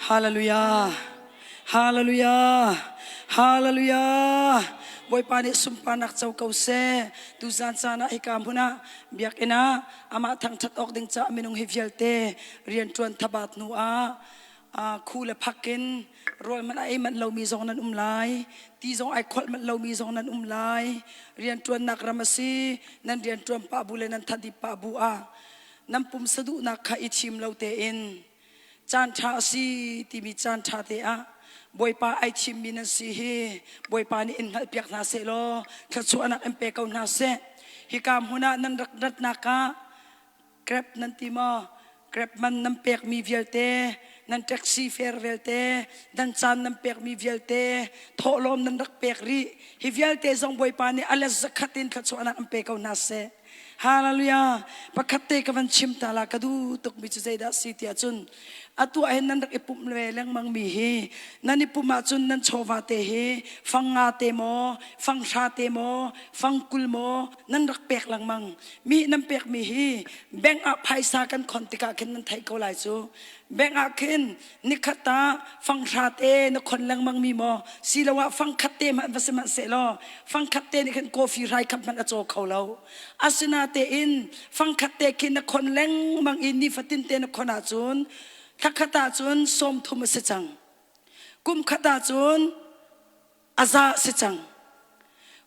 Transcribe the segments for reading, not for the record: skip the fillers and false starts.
Hallelujah. Hallelujah. Hallelujah. Bawipa nih sunparnak co ko seh. Tuzan caan ah hika hmun ah biakinn ah amah thangṭhat awk ding caah minung hi vialte rianṭuan thabat hnu ah khu le phak in rawl hmanh a ei manh lomi zong nan um lai. Ti zong ai kholh manh lomi zong nan um lai. Rianṭuannak ram a si. Nan rianṭuan pah bu le nan thadip pah bu ah nan pumsa duhnak kha i thim lo tein Caanṭha a si timi caanṭha te ah Bawipa ai thimmi nan si hi Bawipa nih in hngalhpiak hna seh law thluachuahnak in pe ko hna seh. Hika hmun ah nan rak ratnak ah Grab nan ti maw? Grab man nan pekmi vialte, nan taxi fare vialte, nan caan nan pekmi vialte, thawhlawm nan rak pek rih. Hi vialte zong Bawipa nih a let zakhat in thluachuahnak in pe ko hna seh. Hallelujah. Pakhat te ka van chim ta la ka duh tuk mi cu zeidah si tiah cun atu ah hin nan rak i pumh ve lengmang mi hi nan i pumh ahcun nan chawva te hi fang nga te maw fang hra te maw fang 20 maw nan rak pek lengmang mi nan pek mi hi bank ah phaisa kan khon tikah khin nan theih ko lai cu bank ah khin nikhat ah fanghra te na khon lengmang mi maw siloah fangkhat te hmanh va si hmanh sehlaw fangkhat te nih khin coffee hrai khat hmanh a caw kho lo asinatein fangkhat te khi na khon lengmang i nifatin te na khon ahcun thlakhat ahcun 30 a si cang kum khat ahcun a za a si cang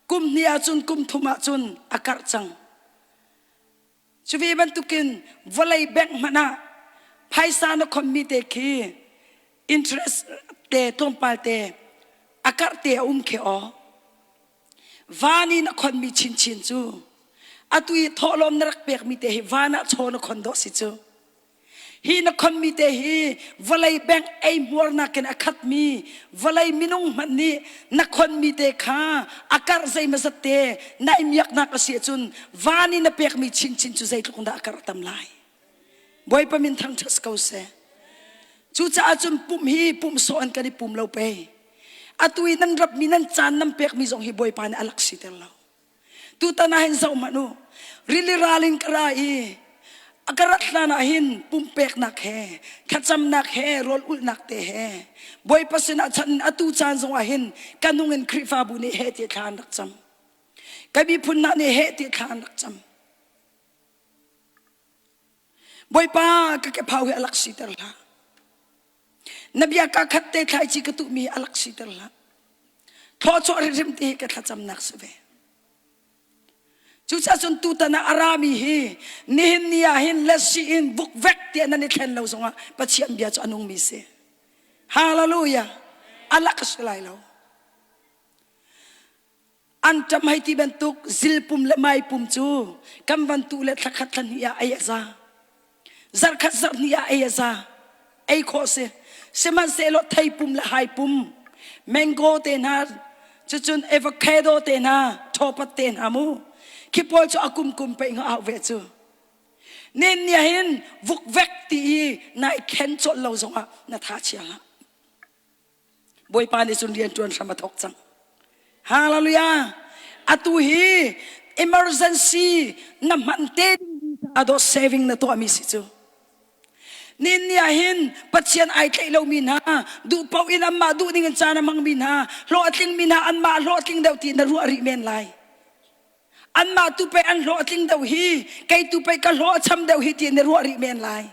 kum hnih ahcun kum thum ahcun a karh cang Cu ve bantukin vawlei bank hmanh ah phaisa na khonmi te khi interest te tlawmpal te a karh te a um khi aw. Van i na khonmi chinchin cu atu i thawhlawm na rak pekmi te hi van ah chaw na khon dawh si cu. Hi na khonmi te hi vawlei bank eihmuarnak in a khatmi vawlei minung hmanh nih na khonmi te kha a karh zeimazat te nai miaknak a si ahcun van i na pekmi chinchin cu zeitluk dah a karh tam lai. Bawipa min thangṭhat ko seh. Cucaah cun pumh hi pumh sawh in kan i pum lo pei. Atu i nan rapmi nan caan nan pekmi zong hi Bawipa nih a lak siter lo. Tutan ah hin zoh hmanh u. Rili ral in ka ra i a ka rat hlan ah hin pumpeknak he, thlacamnak he, rawl ulhnak te he, Bawipa sinah chan in atu caan zong ah hin ka nung in Khrihfabu nih heh ti thla an rak cam. Ka miphun hna nih heh ti thla an rak cam. Bawipa ka kephau hi a lak siter hlah. Na bia ka khat te thlaici ka tuhmi a lak siter hlah. Thlawchuah hrimhrim ti hi ka thlacamnak si ve. Cucaah cun tutan ah a rami hi nihin ni ah hin lasi in vukvek tiah nan i thlen lo zongah Pathian bia cu a nungmi si. Hallelujah. A lak a si lai lo. Anṭam hei ti bantuk zilpum le maipum cu kan van tuh le thlakhat thlahnih ah ei a za. Zarhkhat zarhhnih ah ei a za. Ei khawh si. Sihmanhsehlaw theipum le haipum, mango te hna, cucun avocado te hna, thawpat te hna mu. Khi pawl cu a kumkum pei nga au ve cu. Nen nia hin vukvek ti i nai khen colh lo zongah na tha chia hlah. Bawipa nih cun rian ṭuan hram a thawk cang. Hallelujah! Atu hi emergency na hman te ding saving na tuahmi si cu. Nin ni ah hin Pathian ai tlaih lomi hna, duh paoh in anmah duh ning in caan a hmangmi hna, hlawhtling mi hna anmah hlawhtling deuh ti na ruah rih men lai. Anmah tu pei an hlawhtling deuh hi, kei tu pei ka hlawh a cham deuh hi ti na ruah rih men lai.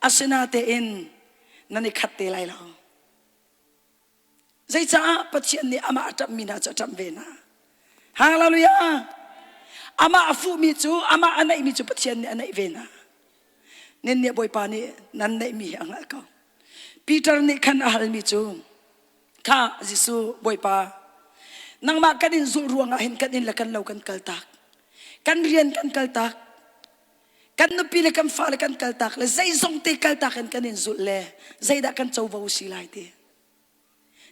Asinatein nan i khat te lai lo. Zeicaah Pathian nih amah a ṭamhmi hna cu a ṭamh ve hna. Hallelujah! Amah a fuhmi cu, amah a neihmi cu Pathian nih a neih ve hna. Nen nih Bawipa nih nan neihmi hi a hngalh ko. Peter nih khan a halmi cu, kha Jesuh Bawipa, nangmah kan in zulh ruangah hin kan inn le kan lo kan kaltak. Kan rian kan kaltak. Kan nupi le kan fale kan kaltak le zeizong te kaltak in kan in zulh le zeidah kan covo si lai ti.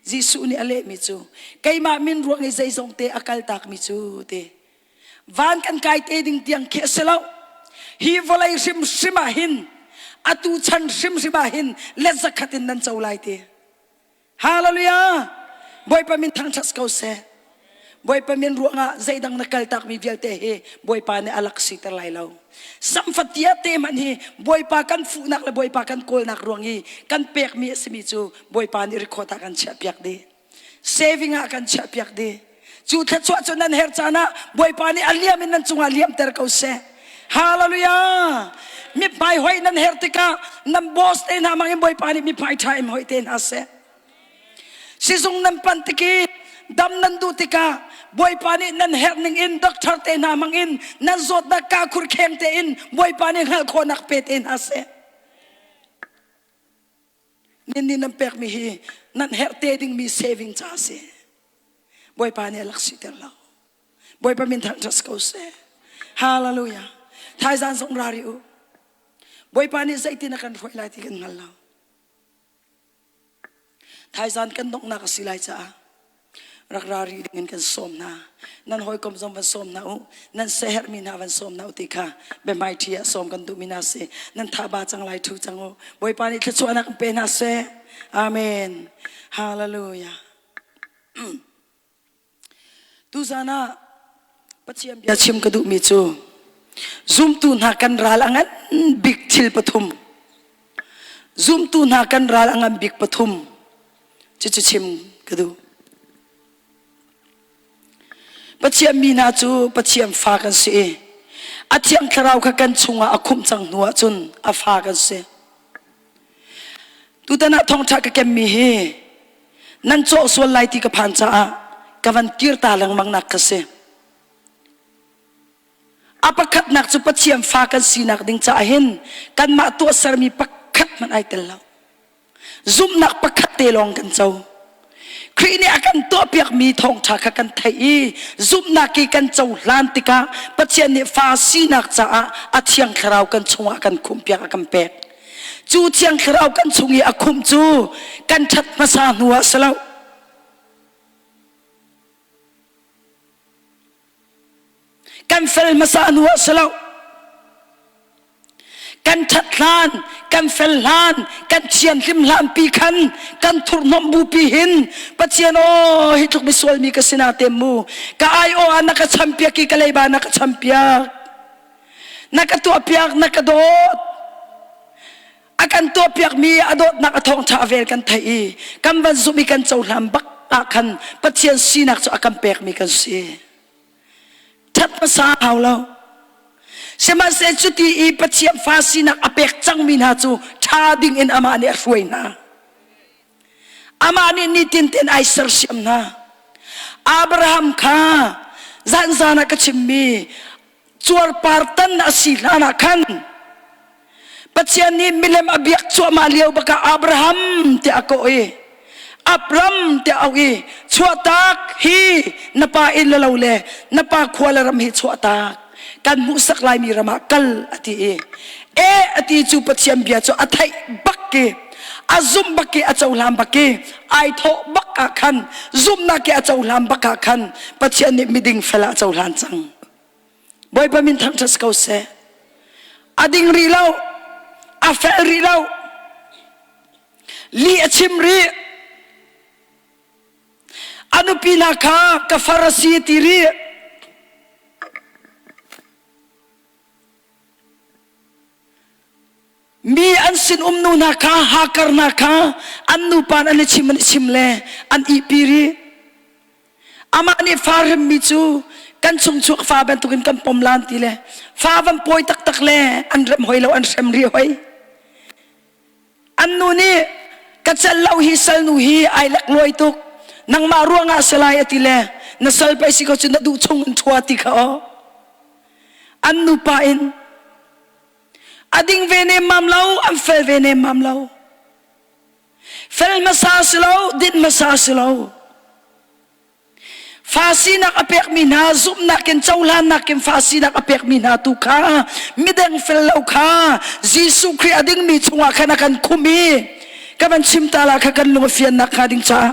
Jesuh nih a lehmi cu keimah min ruang i zeizong te a kaltakmi cu ti. Van kan kai te ding tiang khi a si lo. Hi vawlei hrimhrim ah hin atu chan hrimhrim ah hin let zakhat in nan co lai ti. Hallelujah! Bawipa min thangṭhat ko seh. Bawipa min ruangah zeidang na kaltakmi vialte hi Bawipa nih a lak siter lai lo. Samfatia te hmanh hi Bawipa kan fuhnak le Bawipa kan kawlnak ruang i kan pekmi a simi cu Bawipa nih record ah kan chiahpiak dih. Saving ah kan chiahpiak dih. Cu thluachuah cu nan her caan ah Bawipa nih a liam in nan cungah liamter ko seh. Hallelujah! Mithmai hoi nan her tikah nan boss te hna mang in Bawipa nih mithmai ṭha in hoi te hna seh. Sizung nan panh tik i dam nan duh tikah Bawipa nih nan herh ning in doctor te hna hmang in nan zawtnak kakhur kheng tein Bawipa nih hngalh khawhnak pe te hna seh. Nin nih nan pekmi hi nan herh te dingmi saving ca a si. Bawipa nih a lak siter lo. Bawipa min thangṭhat ko seh. Hallelujah. Thaizan zong ra rih u. Bawipa nih zeitin a kan hruai lai ti kan hngal lo. Thaizan kan donghnak a si lai caah rak ra rih dingin kan sawm hna. Nan hawikom zong van sawm hna u. Nan siaherhmi hna van sawm hna u ti kha biahmaiṭhi ah sawm kan duhmi hna si. Nan thaba cang lai ṭhu cang u. Bawipa nih thluachuahnak in pe hna seh. Amen. Hallelujah. Tuzan ah Pathian bia chim ka duhmi cu zumtu hna kan ral a ngan bik thil pathum zumtu hna kan ral a ngan bik pathum cucu chim ka duh. Pathian mi hna cu Pathian fa kan si i a Thiang Thlarau kha kan chungah a khumh cang hnu ahcun a fa kan si. Tutan ah thawngṭha ka kemmi hi nan cawh sual lai ti ka phan caah ka van kir ta lengmang nak ka si. A pakhatnak cu Pathian fa kan sinak ding caah hin kanmah tuahsermi pakhat hmanh ai tel lo. Zumhnak pakhat te lawng kan co. Khrih nih a kan tuahpiakmi thawngṭha kha kan theih i zumhnak i kan cohlan tikah Pathian nih fa sinak caah a Thiang Thlarau kan chungah a kan khumhpiak a kan pek. Cu Thiang Thlarau kan chung i a khumh cu kan ṭhat hmasa hnu ah si lo. Kan fel hmasa hnu ah si lo. Kan ṭhat hlan, kan fel hlan, kan thianhlim hlan pi khan, kan thurhnomh bu pi hin Pathian aw hi tluk misual mi ka sinah tem mu. Ka ai aw ah na ka champiak i ka leiba na ka champiak. Na ka tuahpiak, na ka dawt. A kan tuahpiakmi a dawtnak a thawngṭha a vel kan theih i kan van zumh i kan cohlan bak ah khan Pathian sinak cu a kan pekmi kan si. Ṭhat hmasa hau lo. Sihmanhsehlaw cuti i Pathian fa sinak a pek cangmi hna cu ṭha ding in amah nih a hruai hna. Amah nih nitin tein ai sersiam hna. Abraham kha zanzan ah ka chimmi cuarpar tan a si hlan ah khan Pathian nih milem a biak cuahmah lio bakah Abraham tiah a kawh i Abram tiah auh i chuahtak hi na pa inn le lo le na pa khua le ram hi chuahtak kan hmuhsak laimi ram ah kal a ti i e a ti cu Pathian bia cu a theih bak i a zumh bak i a cohlan bak i ai thawh bak ah khan zumhnak i a cohlan bak ah khan Pathian nih miding fel ah a cohlan cang. Bawipa min thangṭhat ko seh. A ding rih lo, a fel rih lo, lih a chim rih. A nupi hna kha ka far a si ti rih. Mi an sin um nu hna kha hakar hna kha an nupa an i chim an i chim le an ihpi rih. Amah nih fa hrimmi cu kan chungchuak fa bantukin kan pom lan ti le fa van pawi taktak le an rem hoi lo an hrem rih hoi. An nu nih ka cel lo hi salnu hi ai lek luai tuk nangmah ruangah si lai a ti le na sal pei si ko cu na duh chung in ṭhua ti kha aw. An nupa in a ding ve nemmam lo an fel ve nemmam lo. Fel hmasa si lo, din hmasa si lo. Fa sinak a pekmi hna zumhnak in cohlannak in fa sinak a pekmi hna tu kha mideng fel lo kha Jesuh Khrih a dingmi chungah khan a kan khum i ka van chim ta la kha kan lung a fiannak hnga ding caah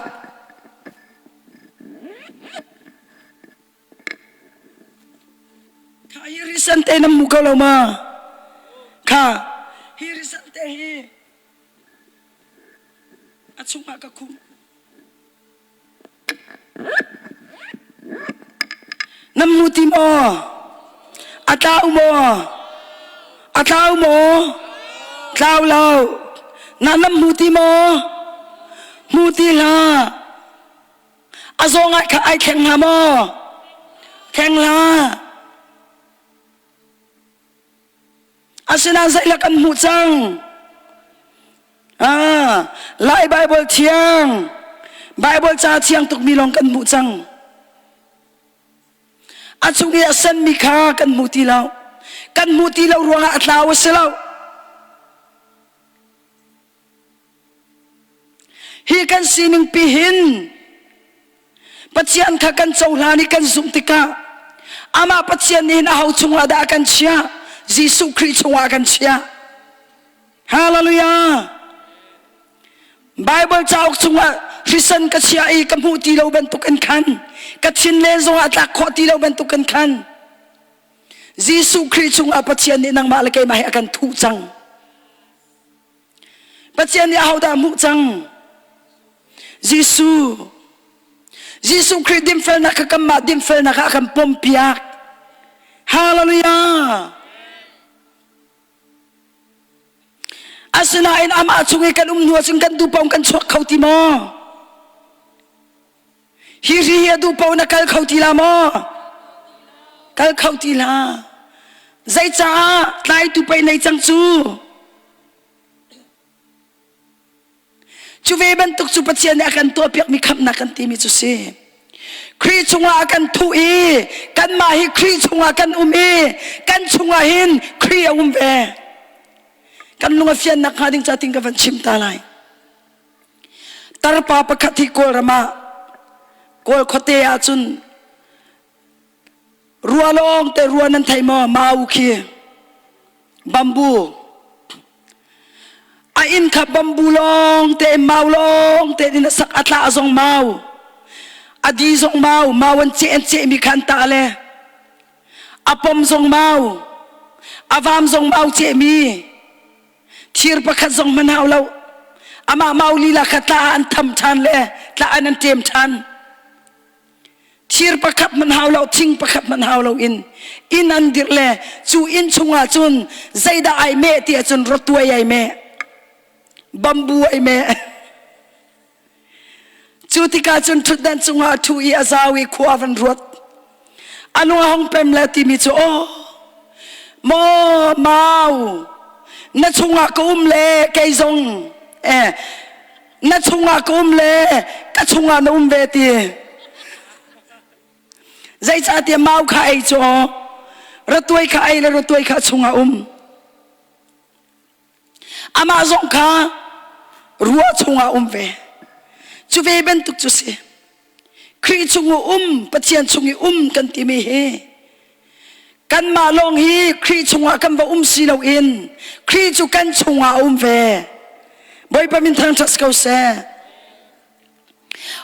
Kha hi risan te nan hmu ko lo ma? Kha hi risan te hi A chungah ka khumh. Nan hmu ti maw? A tlau maw? A tlau maw? Tlau lo. Na nan hmu ti maw? Hmu ti hlah. A zawng ai kha ai thleng hnga maw? Thleng hlah. Asinain zeihla kan hmuh cang? Ah, Lai Bible thiang, Bible ca thiang tukmi lawng kan hmuh cang. A chung i a senmi kha kan hmu ti lo. Kan hmuh ti lo ruangah a tlau a si lo. Hi kan sining pi hin Pathian kha kan cohlan i kan zumh tikah amah Pathian nih hin aho chungah dah a kan chiah? Jesuh Khrih chungah a kan chiah. Hallelujah! Bible cauk chungah hrisan ka chiah i ka hmuh ti lo bantukin khan ka thin len zongah tlak khawh ti lo bantukin khan Jesuh Khrih chungah Pathian nih nangmah le keimah hi a kan thuh cang. Pathian nih ahodah hmuh cang? Jesuh. Jesuh Khrih dinfelnak kha kanmah dinfelnak ah a kan pompiak. Hallelujah. Asinain amah chung i kan um hnu ahcun kan duh paoh kan chuak kho ti maw? Hi ri hi a duh paoh na kal kho ti la maw? Kal kho ti la. Zeicaah tlaitu pei nei cang cu? Cu ve bantuk cu Pathian nih a kan tuahpiakmi khamhnak kan timi cu si. Khrih chungah a kan thuh i kanmah hi Khrih chungah kan um i kan chungah hin Khrih a um ve. Kan lung a fiannak hnga ding ca ting ka van chim ta lai. Tarpa pakhat hi Kawlram ah Kawl khuate ah cun Rua lawng te rua nan thei maw? Mau khi bamboo a inn kha bamboo lawng te mau lawng te in a sak a tla zong mau a di zong mau mau an ceh an ceh mi kha an tah le a pom zong mau a vam zong mau ceh mi thir pakhat zong hman hau lo amah mau lila kha tla an tham ṭhan le tla an an ṭem ṭhan Thir pakhat hmanh hau lo, thing pakhat hmanh hau lo in inn an dirh le cu inn chungah cun zeidah ai meh ti ahcun rawtuai ai meh, bamboo ai meh. Cu tikah cun ṭhutdan cungah a ṭhu i a zau i khua van ruat. A lung a hong pem le timi cu aw maw mau na chungah ka um le kei zong eh na chungah ka um le ka chungah na um ve ti zeicahtiah mau kha ei cu ratuai kha ei le ratuai kha chungah um amah zong kha rua chungah um ve cu ve bantuk cu si Khrih chung i um Pathian chung i um kan timi hi kanmah lawng hi Khrih chungah kan va um si loin Khrih cu kan chungah a um ve Bawipa min thangṭhat ko seh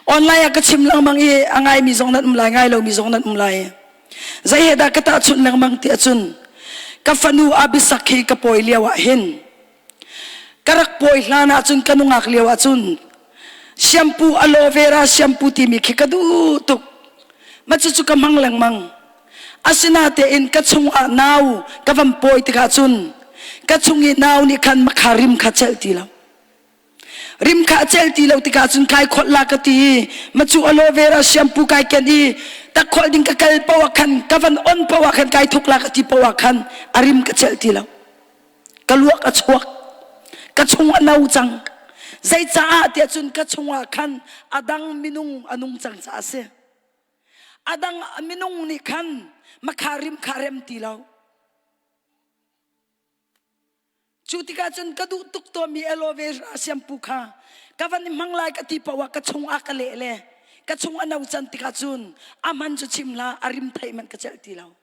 online ah ka chim lengmang i a ngaimi zong nan um lai ngai lomi zong nan um lai zei he dah ka tahchunh lengmang ti ahcun ka fanu Abisak hi ka pawi lio ah hin Ka rak pawi hlan ahcun ka nungak lio ahcun shampoo aloe vera shampoo timi khi ka duh tuk. Mah cucu ka hmang lengmang. Asinatein ka chungah nau ka van pawi tikah cun ka chung i nau nih khan makha rim kha celh ti lo. Rim kha a celh ti lo tikah cun kai kholh la ka ti i macu aloe vera shampoo kai ken i tak kholh ding ka kal poah khan ka van on poah khan kai thuk la ka ti poah khan a rim ka celh ti lo. Ka luak a chuak. Ka chung a no cang. Zeicaah tiah cun ka chungah khan a dang minung a nung cang caah a si. A dang minung nih khan makha rim kha rem ti lo. Cu tikah cun ka duh tuk tawnmi aloe vera shampoo kha ka van i hmang lai ka ti paoh ah ka chung ah ka leh le ka chung a no can tikah cun a hman cu chim hlah a rim theih hmanh ka celh ti lo.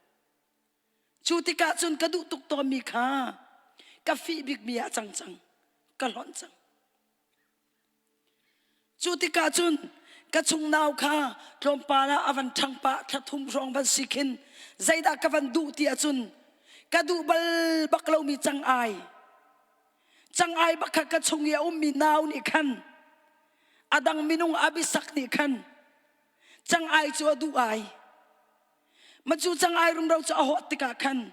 Cu tikah cun ka duh tuk tawnmi kha ka fih bikmi ah cang cang, ka hlonh cang. Cu tikah cun ka chung nau kha tlawmpal ah a van ṭhang pah thla thum hrawng van si khin zeidah ka van duh ti ahcun ka duh bal bak lomi cang ai. Cang ai bak kha ka chung i a ummi nau nih khan a dang minung Abisak nih khan cang ai cu a duh ai. Ma cu cang-ai rumro cu a hawt tikah khan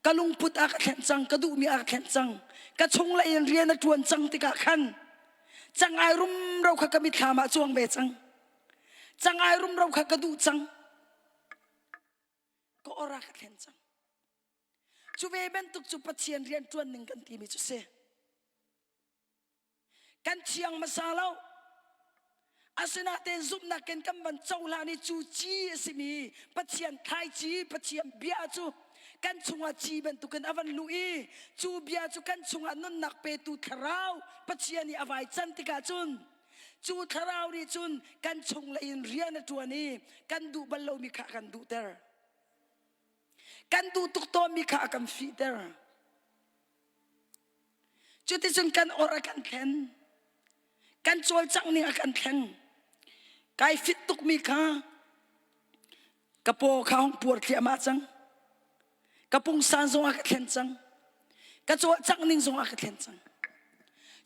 ka lungput a ka thlen cang, ka duhmi a ka thlen cang, ka chunglei in rian a ṭuan cang tikah khan cang-ai rumro kha ka mitthlam ah cuang ve cang. Cang-ai rumro kha ka duh cang. Ka or a ka thlen cang. Cu ve bantuk cu Pathian rian ṭuan ning kan timi cu si. Kan thiang hmasa lo. Asinain zumhnak in kan van cohlan i cu ci a simi Pathian thlaici, Pathian bia cu kan chungah ci bantukin a van luh i cu bia cu kan chungah nunnak petu thlarau Pathian i a vai can tikah cun cu thlarau nih cun kan chunglei in rian a ṭuan i kan duh bal lomi kha a kan duhter. Kan duh tuk tawnmi kha a kan fihter. Cuticun kan or a kan thlen. Kan cawlcangh ning a kan thleng. Kai fit tukmi kha ka paw kha hong puar thliahmah cang. Ka pungsan zong a ka thlen cang. Ka cawlcangh ning zong a ka thlen cang.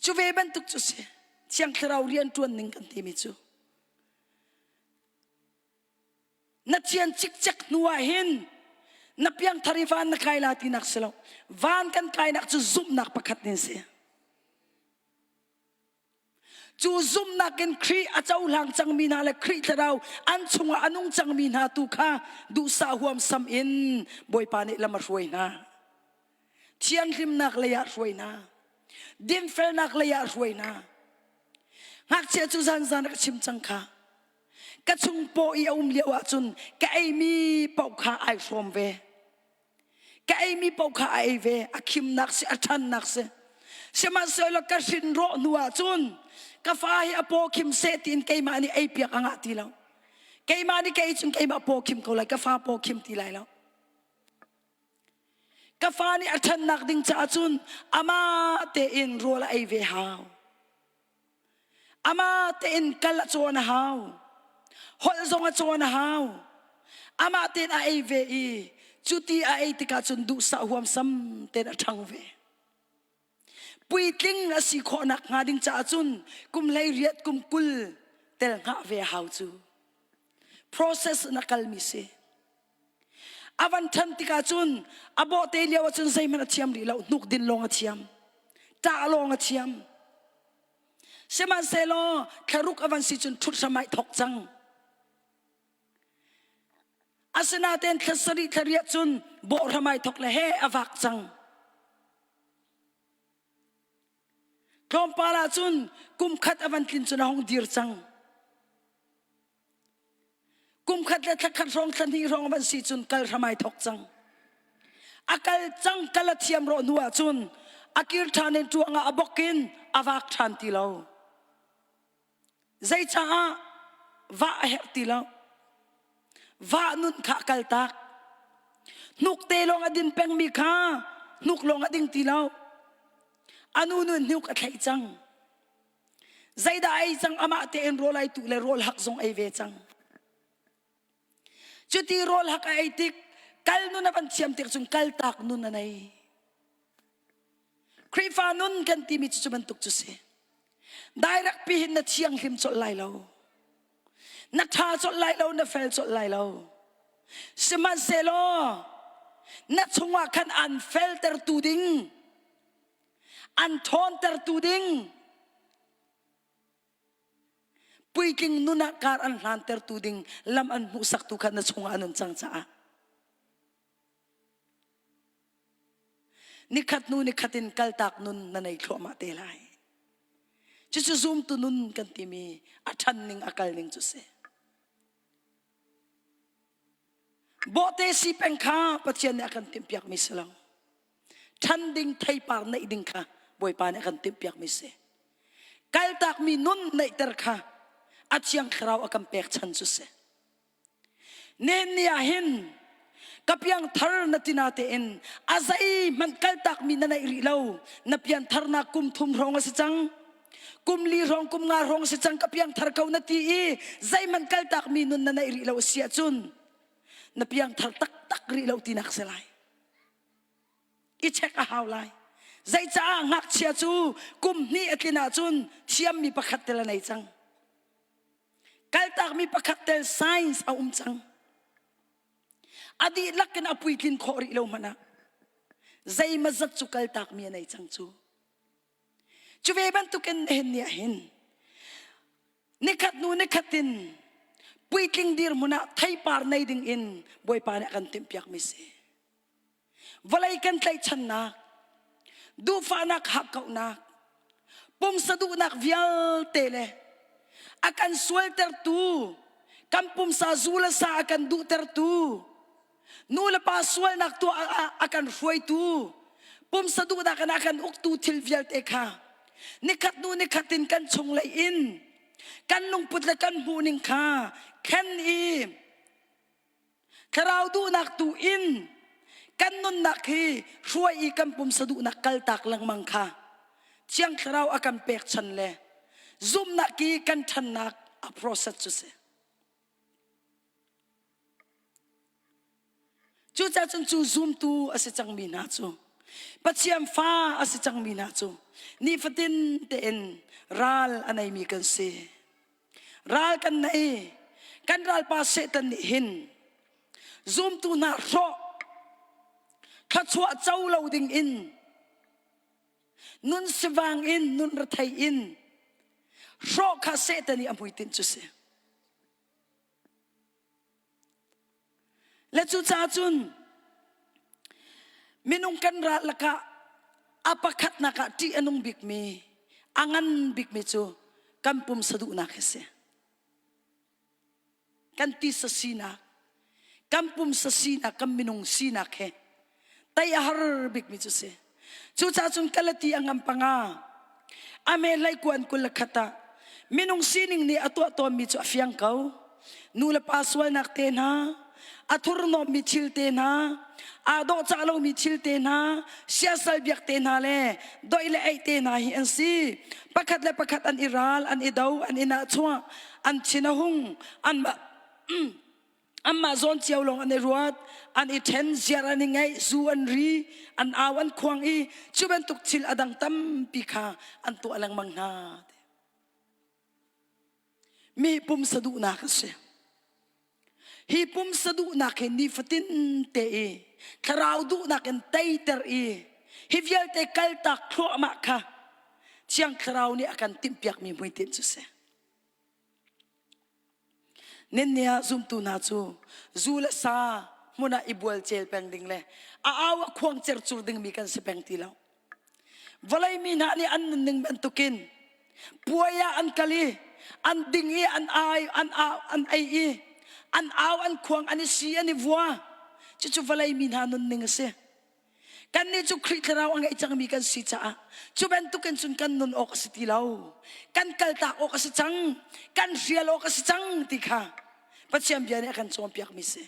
Cu ve bantuk cu si. Thiang Thlarau rian ṭuan ning kan timi cu. Na thian cikcek hnu ah hin na piangthar i van na kai la tinak si lo. Van kan kainak cu zumhnak pakhat nin si. Cu zumhnak in Khrih a cohlang cangmi hna le Khrih thlarau an chungah a nung cangmi hna tu kha duhsah huamsam in Bawipa nih lam a hruai hna. Thianghlimnak lei ah hruai hna. Dinfelnak lei ah hruai hna. Ngakchia cu zanzan ka chim cang kha. Ka chung paw i a um lio ahcun ka eimi paoh kha ai hrawm ve. Ka eimi paoh kha a ei ve. A khimnak si, a ṭhannak si. Sihmanhsehlaw ka hrin rawh hnu ahcun ka fa hi a paw khim seh tiin keimah nih ei piak a ngah ti lo. Keimah nih ka ei cun keimah paw khim ko lai, ka fa paw khim ti lai lo. Ka fa nih a ṭhannak ding caah cun amah tein rawl a ei ve hau. Amah tein kal a cawn a hau. Holh zong a cawn a hau. Amah tein a ei ve i cuti a ei tikah cun duhsah huamsam tein a ṭhang ve. Puitling a si khawhnak hnga ding caah cun kum 18 kum 20 tel hngah ve a hau cu. Process in a kalmi si. A van ṭhan tikah cun a bawhte lio ah cun zeihmanh a thiam rih lo. Hnuk din lawng a thiam. Ṭah lawng a thiam. Sihmanhsehlaw thlaruk a van si cun ṭhut hram ai thawk cang. Asinain thla sarih thla riah cun bawh hram ai thawk le he a vak cang. Tlawmpal ah cun kum khat a van tlin cun a hung dir cang. Kum khat le thla khat hrawng thla hnih hrawng van si cun kal hram ai thawk cang. A kal cang kal a thiam rawh hnu ah cun a kir ṭhan in ṭuang ah a bok in a vak ṭhan ti lo. Zeicaah vah a herh ti lo. Vah nun kha a kaltak. Hnukte lawng a din pengmi kha hnuk lawng a ding ti lo. A nu nun hnuk a thlaih cang. Zeidah ei cang amah tein rawl ai tuh le rawl hak zong ei ve cang. Cuti rawl hak a ei tik kal nun a van thiam tik cun kaltak nun a nei. Khrihfa nun kan timi cu cu bantuk cu si. Direct pi hin na thianghlim colh lai lo. Na ṭha colh lai lo, na fel colh lai lo. Sihmanhsehlaw na chungah khan an feltertu ding an ṭhawntertu ding puitling nun ah kar an hlantertu ding lam an hmuhsaktu kha na chungah an um cang caah nikhat hnu nikhat in kaltak nun na nei thluahmah te lai cucu zumtu nun kan timi a ṭhan ning a kal ning cu si bawhte si peng kha Pathian nih a kan timhpiakmi si lo ṭhan ding theipar neih ding kha Bawipa nih a kan timhpiakmi si. Kaltakmi nun neihter kha a Thiang Thlarau a kan pek chan cu si. Nen ni ah hin ka piangthar na tina tein a zeihmanh kaltakmi na neih rih lo na piantharnak kum thum hrawng a si cang kum li hrawng kum nga hrawng si cang ka piangthar ko na ti i zeihmanh kaltakmi nun na neih rih lo a si ahcun na piangthar taktak rih lo tinak si lai i check a hau lai. Zeicaah ngakchia cu kum hnih a tlin ahcun thiammi pakhat tel a nei cang. Kaltakmi pakhat tel science a um cang. A dihlak in a puitlin khawh rih lo hmanh ah zeimazat cu kaltakmi a nei cang cu. Cu ve bantukin nihin ni ah hin nikhat hnu nikhat in puitling dirhmun ah theipar nei ding in Bawipa nih a kan timhpiakmi si. Vawlei kan tlaihchannak, duhfahnak hakkauhnak, pumsa duhnak vialte le a kan sualtertu, kan pumsa zu le sa a kan duhtertu, nu le pa sualnak tuah ah a kan hruaitu, pumsa duhnak in a kan uktu thil vialte kha nikhat hnu nikhat in kan chunglei in kan lungput le kan hmuhning kha khen i Thlarau duhnak tu in kan nunnak hi hruai i kan pumsa duhnak kaltak lengmang kha Thiang Thlarau a kan pek chan le zumhnak i kan ṭhannak a process cu si. Cucaah cun cu zumtu a si cangmi hna cu Pathian fa a si cangmi hna cu nifatin tein ral a neimi kan si. Ral kan nei. Kan ralpa Satan nih hin zumtu hna hrawh thluachuah co lo ding in nun sivang in nun rethei in hrawh kha Satan nih a hmuitinh cu si. Le cucaah cun minung kan ral lakah a pakhatnak ah ṭih a nung bikmi, a ngan bikmi cu kan pumsa duhnak hi si. Kan tisa sinak, kan pumsa sinak, kan minung sinak he tei a har bikmi cu si. Cucaah cun Galati a ngam panga a me hlei kuan 21 ah minung sining nih a tuah tawnmi cu a fiang ko. Nu le pa sualnak te hna, a thurhnawmmi thil te hna, aa dawhcah lomi thil te hna, siasal biak te hna le doih le eih te hna hi an si. Pakhat le pakhat an i ral, an i do, an i nahchuah, an thin a hung, an Anmah zawn cio lawng an i ruat, an i ṭhen, ziar an i ngeih, zu an ri, an au an khuang i cu bantuk thil a dang tampi kha an tuah lengmang hna. Mi pumsa duhnak a si. Hi pumsa duhnak hi nifatin te i thlarau duhnak in teiter i hi vialte kaltak thluahmah kha Thiang Thlarau nih a kan timhpiakmi hmuitinh cu si. Ninni ah zumtu hna cu zu le sa hmun ah i bualcel peng ding le a au a khuang cercur dingmi kan si peng ti lo. Vawlei mi hna nih an nunning bantukin puai ah an kal i an ding i an ai an au an ei i an au an khuang an i si an i vua. Cucu vawlei mi hna nunning a si. Kannih cu Khrih Thlarau a ngei cangmi kan si caah cu bantukin cun kan nun awk a si ti lo. Kan kaltak awk a si cang, kan hrial awk a si cang ti kha Pathian bia nih a kan cawnpiakmi si.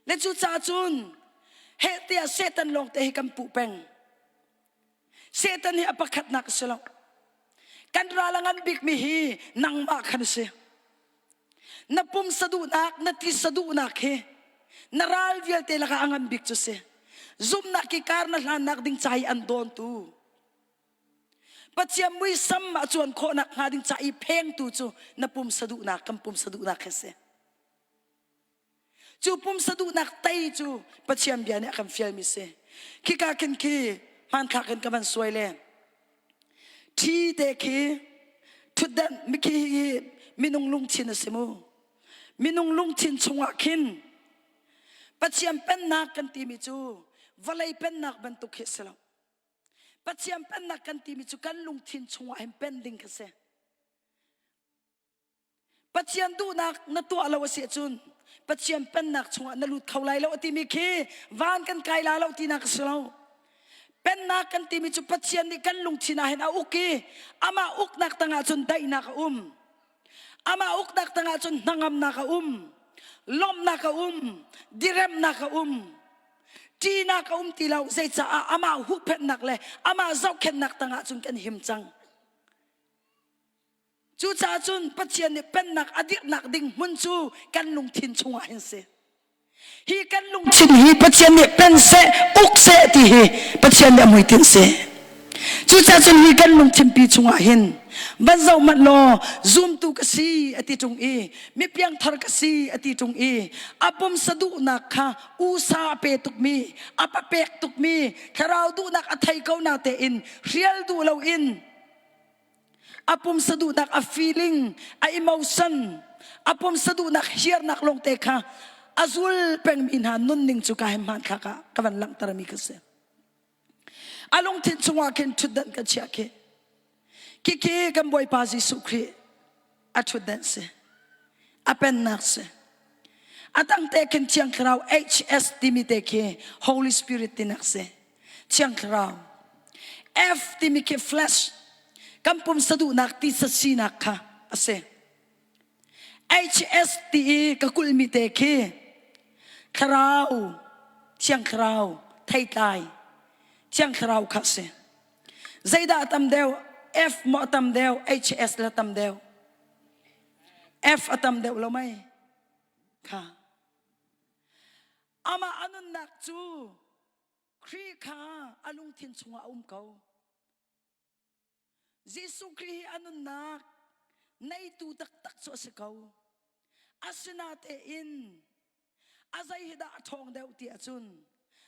Le cucaah cun heh tiah Satan lawngte hi kan puh peng. Satan hi a pakhatnak a si lo. Kan ral a ngan bikmi hi nangmah khan a si. Na pumsa duhnak, na tisa duhnak hi na ral vialte lakah a ngan bik cu si. Zumhnak i kar na hlannak ding ca i an dawntu. Pathian muisam a cuan khawhnak hnga ding ca i phengtu cu na pumsa duhnak, kan pumsa duhnak hi si. Cu pumsa duhnak tei cu Pathian bia nih a kan fialmi si. Khika khin khi hmanthlak in ka van suai le ṭhi te khi ṭhutdan mikhi hi minung lungthin a si mu. Minung lungthin chungah khin Pathian pennak kan timi cu vawlei pennak bantuk hi a si lo. Pathian pennak kan timi cu kan lungthin chungah hin pen ding kha si. Pathian duhnak na tuah lo a si ahcun Pathian pennak chungah na lut kho lai lo a timi khi van kan kai la lo tinak a si lo. Pennak kan timi cu Pathian nih kan lungthin ah hin a uk i amah uknak tangah cun daihnak a um. Amah uknak tangah cun hnangamnak a um. Lawmhnak a um. Diremnak a um. Ṭihnak a um ti lo. Zeicaah amah huhphenhnak le amah zohkhenhnak tangah cun kan him cang. Cucaah cun Pathian nih pennak a dirhnak ding hmun cu kan lungthin chungah hin si. Hi kan lungthin hi Pathian nih pen seh, uk seh ti hi Pathian nih a hmuitinh si. Cucaah cun hi kan lungthinpi chungah hin van zoh hmanh law zumtu ka si a ti ṭung i mi piangthar ka si a ti ṭung i a pumsa duhnak kha usa a pe tukmi a papek tukmi thlarau duhnak a thei ko na tein hrial duh loin a pumsa duhnak a feeling a emotion a pumsa duhnak hiarnak lawngte kha a zul pengmi hna nunning cu ka he hmanthlak ah ka van langhtermi ka si. A lungthin chungah khin ṭhutdan ka chiah khi. Khikhi kan Bawipa Jesuh Khrih a ṭhutdan si. A pennak si. A tang te khin Thiang Thlarau HS timi te khi Holy Spirit tinak si. Thiang Thlarau. F timi khi flesh. Kan pumsa duhnak tisa sinak kha a si. HS ti i ka kulhmi te khi Thlarau, Thiang Thlarau, theitlai, Thiang Thlarau kha a si. Zeidah a tam deuh? F maw a tam deuh? HS la tam deuh? F a tam deuh lo mei? Kha. Amah a nunnak cu Khrih kha a lungthin chungah a um ko. Jesuh Khrih hi a nunnak neitu taktak cu a si ko. Asinatein a zei hi dah a ṭhawng deuh ti ahcun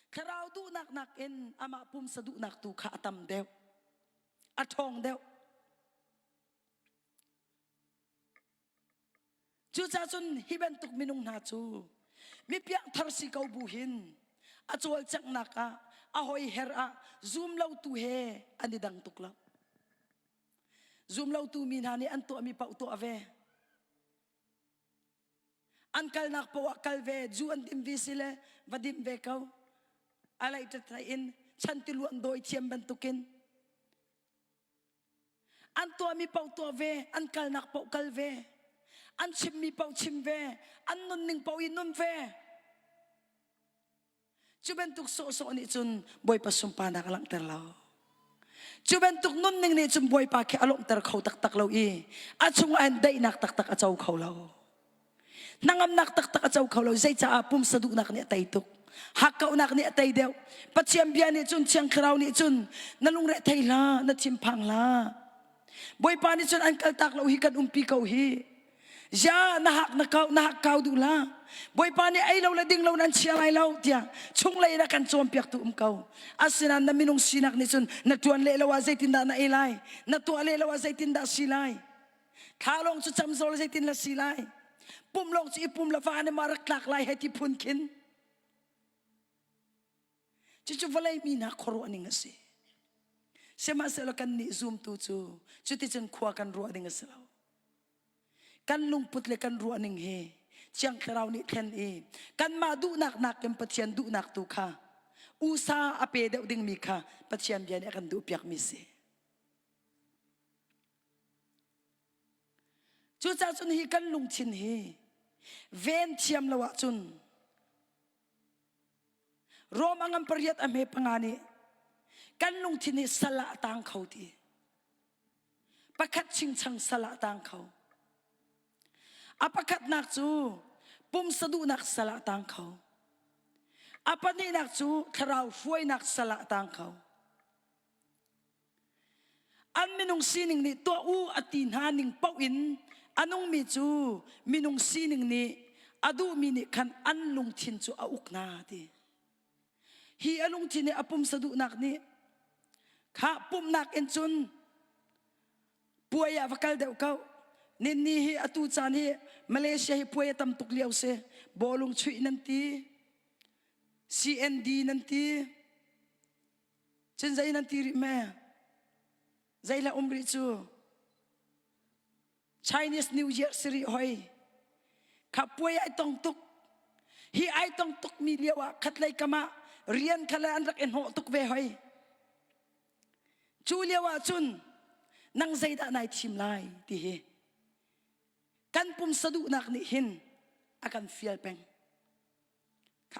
thlarau duhnak nakin amah pumsa duhnak tu kha a tam deuh. A ṭhawng deuh. Cucaah cun hi bantuk minung hna cu mi piangthar si ko bu hin a cawlcanghnak ah a hoiher ah zumlotu he an i dang tuk lo. Zumlotu mi hna nih an tuahmi paoh tuah ve. An kalnak paoh ah kal ve, zu an dim ve si le va dim ve ko. A lei in chantiluan dawi thiam bantukin An tuahmi paoh tuah ve, an kalnak paoh kal ve, an chimmi paoh chim ve, an nunning paoh i nun ve. Cu bantuk sawhsawh nih cun Bawipa sunparnak a langhter lo. Cu bantuk nunning nih cun Bawipa khi a lawmhter kho taktak lo i a chungah hin daihnak taktak a co kho lo. Hnangamnak taktak a co kho lo. Zeicaah pumsa duhnak nih a tei tuk. Hakkauhnak nih a tei deuh. Pathian bia nih cun Thiang Thlarau nih cun na lungre thei hlah, na thinphang hlah. Bawipa nih cun an kaltak lo hi kan umpi ko hi. Ya na hak na kau na hak kau duh hlah. Bawipa nih ei lo le ding lo nan chia lai lo tiah chunglei in a kan cawnpiaktu um ko. Asinain na minung sinak nih cun na ṭuan leh lo ah zeitindah na ei lai? Na tuah leh lo ah zeitindah si lai? Thla lawng cu cam zawl zeitin la si lai? Pum lawng cu i pum la va ne ma rak tlak lai he ti phun khin. Cucu vawlei mi hna khuaruah ning a si. Sihmanhsehlaw kan nih zumtu cu cuticun khua kan ruah ding a si lo. Kan lungput le kan ruah ning hi Thiang Thlarau nih thlen i kanmah duhnak nakin Pathian duhnak tu kha usa a pe deuh dingmi kha Pathian bia nih a kan duhpiakmi si. Cucaah cun hi kan lungthin hi ven thiam lo ahcun Rom a ngan pariat a hme panga nih kan lungthin hi sal ah a tang kho ti. Pakhat chingchang sal ah a tang kho. A pakhatnak cu pumsa duhnak sal ah a tang kho. A pahnihnak cu thlarau hruainak sal ah a tang kho. An minung sining nih tuah u a ti hna ning paoh in a nungmi cu minung sining nih a duhmi nih khan an lungthin cu a uk hna ti. Hi a lungthin nih a pumsa duhnak nih kha pumhnak in cun puai ah va kal deuh ko. Ninni hi atu caan hi Malaysia hi puai a tam tuk lio si. Bawlung chuih nan ti, CND nan ti, Cun zei nan ti rih me? Zei la um rih cu? Chinese New Year si rih hoi. Kha puai ai tong tuk. Hi ai tong tuk mi lio ah khatlei kam ah rian kha le an rak i hnawh tuk ve hoi. Cu lio ah cun nang zeidah nai thim lai ti hi kan pumsa duhnak nih hin a kan fial peng.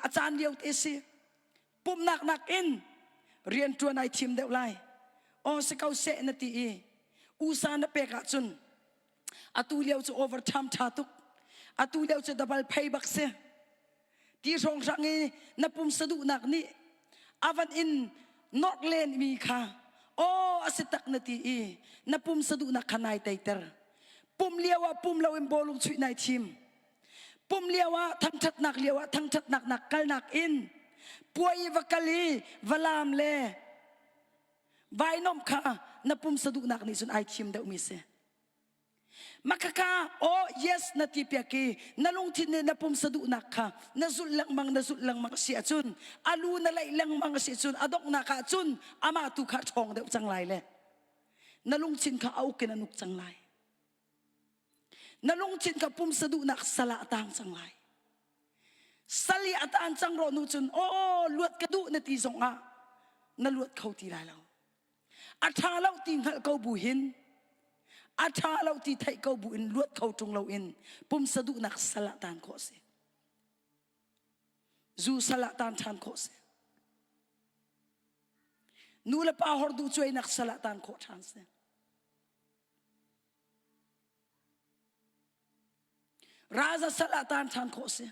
A caan lio te si. Pumhnak nakin rianṭuan ai thim deuh lai. Aw si ko seh na ti i usa na pek ahcun atu lio cu overtime ṭha tuk. Atu lio cu double pay bak si. Ti hrawnghrang i na pumsa duhnak nih a van in nawrh len mi kha Aw a si tak na ti i na pumsa duhnak kha nai teiter. Pum lio ah pum loin bawlung chuih nai thim. Pum lio ah thangṭhatnak lio ah thangṭhatnak nak kalnak in puai i va kal i va laam le vainomh kha na pumsa duhnak nih cun ai thim deuhmi si. Makhaka aw yes na ti piak i na lungthin nih na pumsa duhnak kha na zulh lengmang na zulh lengmang a si ahcun a lu na laih lengmang a si ahcun a donghnak ah cun amah tu kha ṭhawng deuh cang lai le na lungthin kha a uk in an uk cang lai. Na lungthin kha pumsa duhnak sal ah a tang cang lai. Sal i a tan cang rawh nu cun aw luat ka duh na ti zongah na luat kho ti lai lo. A ṭha lo ti hngalh ko bu hin a ṭha lo ti theih ko bu in luat kho ṭung loin pumsa duhnak sal ah taan khawh a si. Zu sal ah taan ṭhan khawh a si. Nu le pa horduh cuainak sal ah taan khawh ṭhan a si. Raza sal ah taan ṭhan khawh si.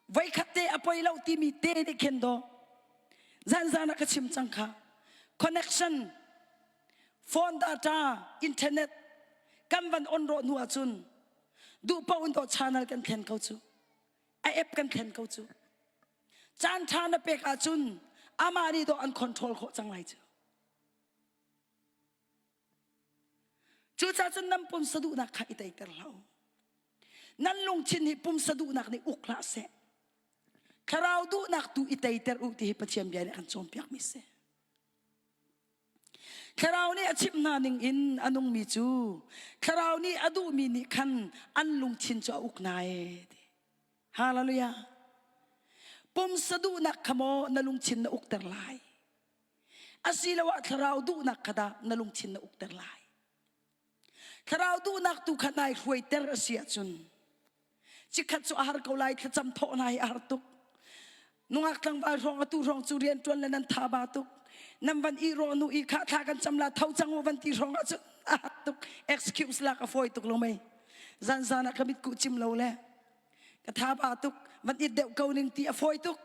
Voikhat te a poi lo timi te nih khin daw. Zanzan ah ka chim cang kha. Connection, phone data, internet kan van on rawh hnu ahcun duh paoh in daw channel kan thlen ko cu. A app kan thlen ko cu. Caan ṭha na pek ahcun amah nih dawh an control khawh cang lai cu. Cucaah cun nan pumsa duhnak kha i teiter hlah u. Nan lungthin hi pumsa duhnak nih uk hlah seh. Thlarau duhnak tu i teiter u ti hi Pathian bia nih a kan cawnpiakmi si. Thlarau nih a chimh hna ning in a nungmi cu Thlarau nih a duhmi nih khan an lungthin cu a uk hna ee ti. Hallelujah. Pumsa duhnak kha maw na lungthin na ukter lai? Asiloah thlarau duhnak kha dah na lungthin na ukter lai? Thlarau duhnak tu kha nai hruaiter a si ahcun chikkhat cu a har ko lai thlacam thawh hna hi a har tuk. Nungak tlangval hrawng atu hrawng cu rian ṭuan le nan tha ba tuk. Nan van i rawh nu i kha thla kan cam la tho cang u van ti hrawng ahcun a har tuk. Excuse lak a fawi tuk lo mei. Zan zan ah ka mitkuh cim lo le ka tha ba tuk van it deuh ko ning ti a fawi tuk.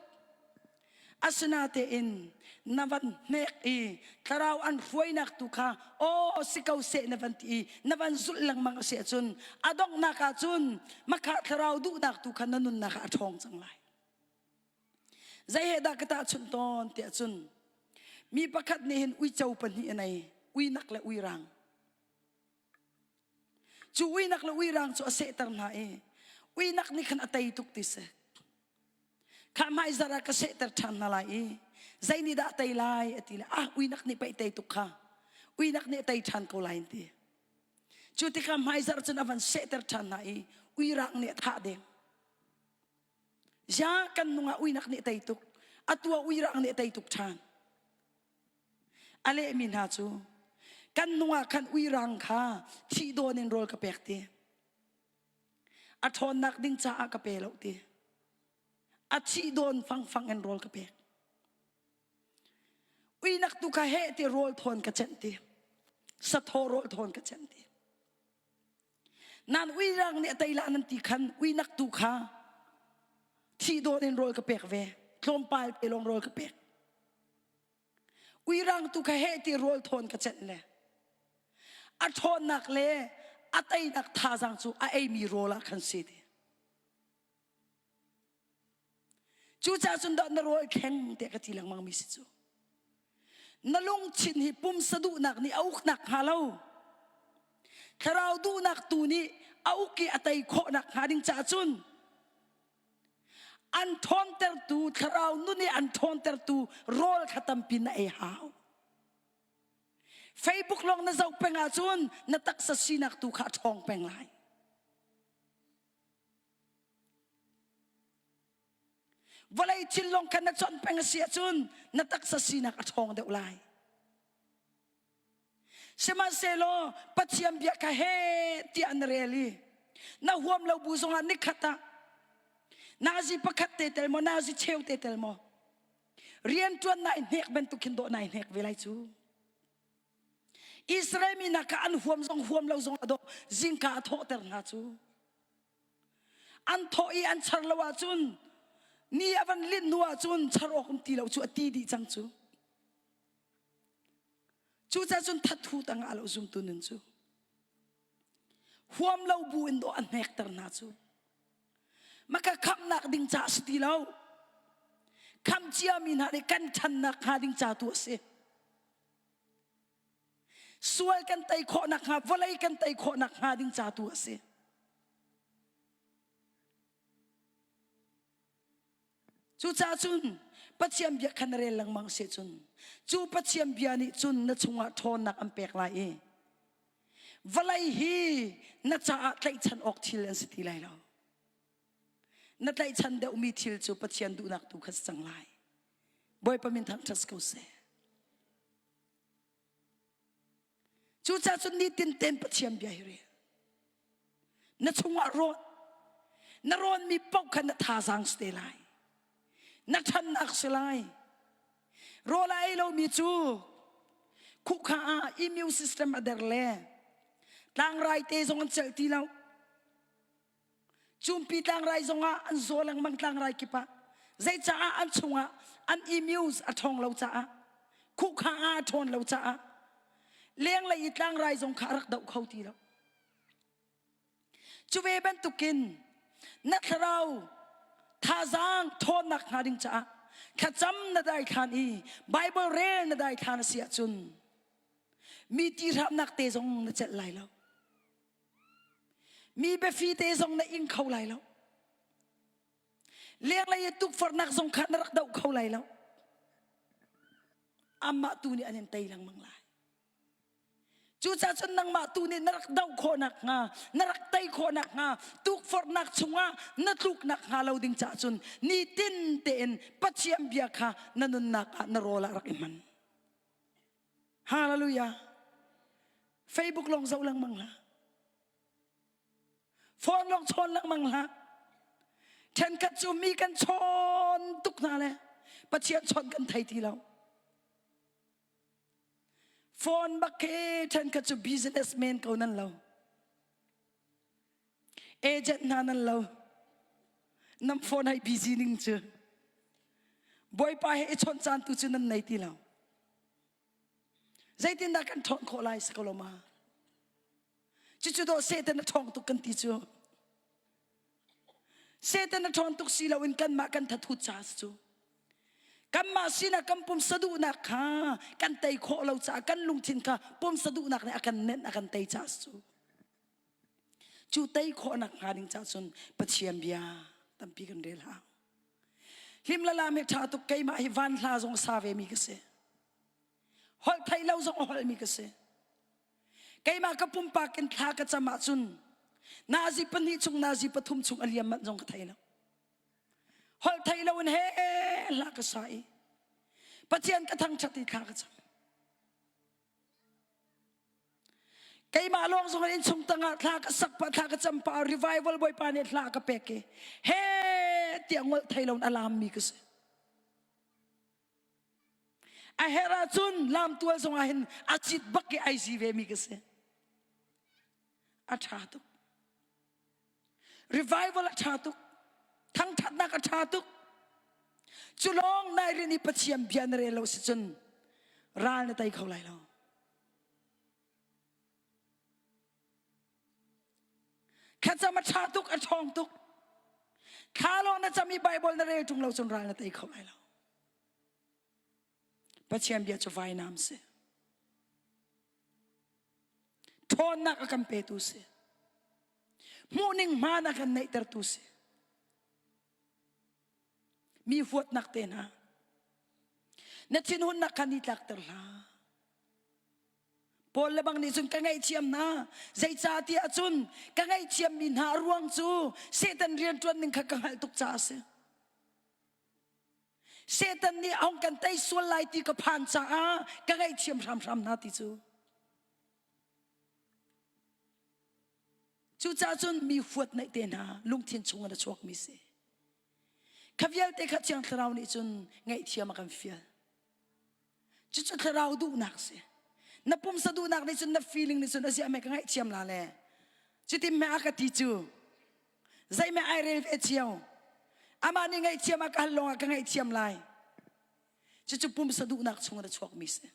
Asinatein na van hnek i thlarau an hruainak tu kha aw si ko seh na van ti i na van zulh lengmang a si ahcun a donghnak ah cun makha thlarau duhnak tu kha na nunnak ah a ṭhawng cang lai. Zei he dah ka tahchunh tawn tiah cun mi pakhat nih hin uico pahnih a nei uinak le uirang. Cu uinak le uirang cu a sehter hna i uinak nih khan a tei tuk ti si. Kha hmaizarh ah ka sehter ṭhan hna lai i zei nih dah a tei lai a ti le ah uinak nih pei tei tuk kha uinak nih a tei ṭhan ko lai an ti. Cu tikah hmaizarh cun a van sehter ṭhan hna i uirang nih a thah deng. Ya kan nung ah uinak nih a tei tuk. Atu ah uirang nih a tei tuk ṭhan. A lehmi hna cu kan nung ah khan uirang kha thih dawn in rawl ka pek ti. A ṭhawnnak ding caah ka pe lo ti. A thih dawn fangfang in rawl ka pek. Uinak tu kha heh ti rawl thawn ka cenh ti. Sathaw rawl thawn ka cenh ti. Nan uirang nih a tei la nan ti khan uinak tu kha thih dawn in rawl ka pek ve. Tlawmpal te lawng rawl ka pek. Uirang tu kha heh ti rawl thawn ka cenh le a ṭhawnnak le a teinak thazaang cu a eimi rawl ah khan si ti. Cucaah cun dah na rawl thleng tiah ka ti lengmang mi si cu. Na lungthin hi pumsa duhnak nih a uknak hnga lo. Thlarau duhnak tu nih a uk i a tei khawhnak hnga ding caah cun an ṭhawntertu thlarau nun i an ṭhawntertu rawl kha tampi na ei hau. Facebook lawng na zoh peng ahcun na taksa sinak tu kha a ṭhawng peng lai. Vawlei thil lawng kha na chawnh peng a si ahcun na taksa sinak a ṭhawng deuh lai. Sihmanhsehlaw Pathian bia kha he tiah na rel i na huam lo bu zongah nikhat ah nazi pakhat te tel maw nazi cheu te tel maw rianṭuan nai hnek bantuk khin dawh nai hnek ve lai cu. Israel mi hna kha an huam zong huam lo zong a dawh zingka a thawhter hna cu. An thawh i an char lo ahcun ni a van linh hnu ahcun char awk um ti lo cu a ti dih cang cu. Cucaah cun thathu tangah lo zumtu nun cu huam lo bu in dawh a hnekter hna cu. Maka khamhnak ding ca a si ti lo. Khamh ciami hna nih kan ṭhannak hnga ding ca tu a si. Sual kan tei khawh nakhnga, vawlei kan tei khawh nakhnga ding ca tu a si. Cucaah cun Pathian bia kha na rel lengmang si cun cu Pathian bia nih cun na chungah ṭhawnnak an pek lai i vawlei hi na caah tlaihchan awk thil an si ti lai lo. Na tlaihchan deuhmi thil cu Pathian duhnak tu kha si cang lai. Bawipa min thangṭhat ko seh. Cucaah cun nitin ten Pathian bia hi rel. Na chungah rawn. Na rawnmi paoh kha na thazaang si te lai. Na ṭhannak si lai. Rawl a ei lomi cu khukha ah immune system a der le tlangrai te zong an celh ti lo. Cumpi tlangrai zongah an zaw lengmang tlangrai kip ah. Zeicaah an chungah an immune a ṭhawng lo caah khuhkha a ṭhawn lo caah lenglei i tlangrai zong kha a rak doh kho ti lo. Cu ve bantukin na thlarau thazaang ṭhawnnak hnga ding caah thlacam na daithlan i Bible rel na daithlan a si ahcun mi tihramnak te zong na celh lai lo. Mi biafi te zong na ing kho lai lo. Lenglei i tukforhnak zong kha na rak doh kho lai lo. Amah tu nih an in tei lengmang lai. Cucaah cun nangmah tu nih na rak doh khawh nakhnga, na rak tei khawh nakhnga, tukforhnak chungah na tluk nakhnga lo ding caah cun nitin tein Pathian bia kha na nunnak ah na rawl ah rak i hman. Hallelujah. Facebook lawng zoh lengmang hlah. Phone lawng chawn lengmang hlah. Ṭhenkhat cu mi kan chawn tuk hna le Pathian chawn kan thei ti lo. Phone bak khi ṭhenkhat cu businessman ko nan lo. Agent hna nan lo. Nan phone hai busy ning cu. Bawipa he i chawnh caan tu cu nan nei ti lo. Zeitindah kan ṭhawn khawh lai si ko lo ma? Cucu dawh Satan a ṭhawng tuk kan ti cu. Satan a ṭhawn tuk si loin kanmah kan thathut caah si cu. Kanmah sinah kan pumsa duhnak kha kan tei khawh lo caah kan lungthin kha pumsa duhnak nih a kan nenh a kan tei caah si cu. Cu tei khawhnak hnga ding caah cun Pathian bia tampi kan rel hau. Hlim le lam hi ṭha tuk keimah hi van hla zong sa ve mi ka si. Holh theih lo zong a holhmi ka si. Keimah ka pumpak in thla ka cam ahcun nazi pahnih chung nazi pathum chung a liam manh zong ka thei lo. Holh thei lo in he hla ka sa i Pathian ka thangṭhat i thla ka cam. Keimah lawng zong in innchung tangah thla ka sak pah thla ka cam pah revival bawipa nih hla ka pek i he tiah ngolh thei lo in a lammi ka si. A herh ahcun lamtual zong ah hin a cit bak i ai zi ve mi ka si. A ṭha tuk. Revival a ṭha tuk. Thangṭhatnak a ṭha tuk. Cu lawng nai rin i Pathian bia na rel lo si cun ral na tei kho lai lo. Thlacam a ṭha tuk, a ṭhawng tuk. Thla lawng na cam i Bible na rel ṭung lo cun ral na tei kho lai lo. Pathian bia cu vainam si. Ṭhawnnak a kan petu si. Hmuhning hmaan a kan neihtertu si. Mi huatnak te hna. Na thinhunnak kha ni tlakter hlah. Paul le bang nih cun ka ngaihthiam hna. Zeicahtiah cun ka ngaihthiammi hna a ruang cu Satan rianṭuan ning kha ka hngalh tuk caah a si. Satan nih a hung kan tei sual lai ti ka phan caah ka ngaihthiam hramhram hna ti cu. Cucaah cun mi huat naih te hna lungthin chung in a chuakmi si. Kha vialte kha Thiang Thlarau nih cun ngaihthiam a kan fial. Cucu thlarau duhnak si. Na pumsa duhnak nih cun na feeling nih cun a ziah me ka ngaihthiam la le. Cutin me a ka ti cu. Zei me ai rel ve cio. Amah nih ngaihthiam a ka hal lawngah ka ngaihthiam lai. Cucu pumsa duhnak chung in a chuakmi si.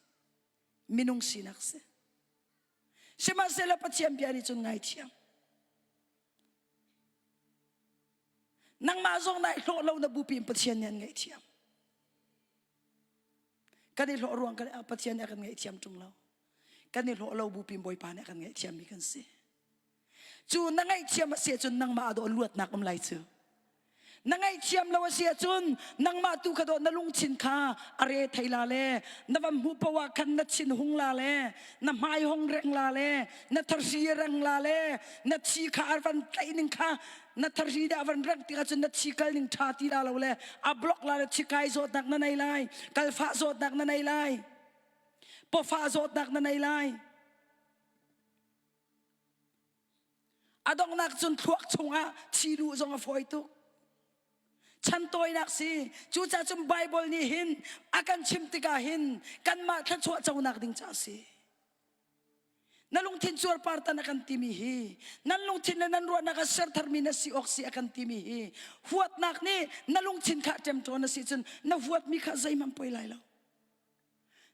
Minung sinak si. Sihmanhsehlaw Pathian bia nih cun ngaithiam. Nangmah zong nai hlawh lo na bupi in Pathian nih an ngaihthiam. Kan i hlawh ruang kan Pathian nih a kan ngaihthiam ṭung lo. Kan i hlawh lo bupi in Bawipa nih a kan ngaihthiammi kan si. Cu na ngaihthiam a si ahcun nangmah ah dawh luatnak um lai cu. Na ngaihthiam lo a si ahcun nangmah tu kha dawh na lungthin kha a re thei la le na van hmuh paoh ah khan na thin hung la le na hmai hong reng la le na thahri reng la le na thi kha a van tlaih ning kha na thahri dah van reng tik ahcun na thi kal ning ṭha ti la lo le a block la le thikai zawtnak na nei lai kalfah zawtnak na nei lai pawfah zawtnak na nei lai A donghnak cun thluak chungah thi luh zong a fawi tuk. Chan tawinak si. Cucaah cun Bible nih hin a kan chim tikah hin kanmah thluachuah conak ding ca a si. Na lungthin cuarpartan a kan timi hi nan lungthin le nan ruahnak a ser tharmi na si awk si a kan timi hi huatnak nih na lungthin kha ṭemṭawn a si cun na huatmi kha zeihmanh poi lai lo.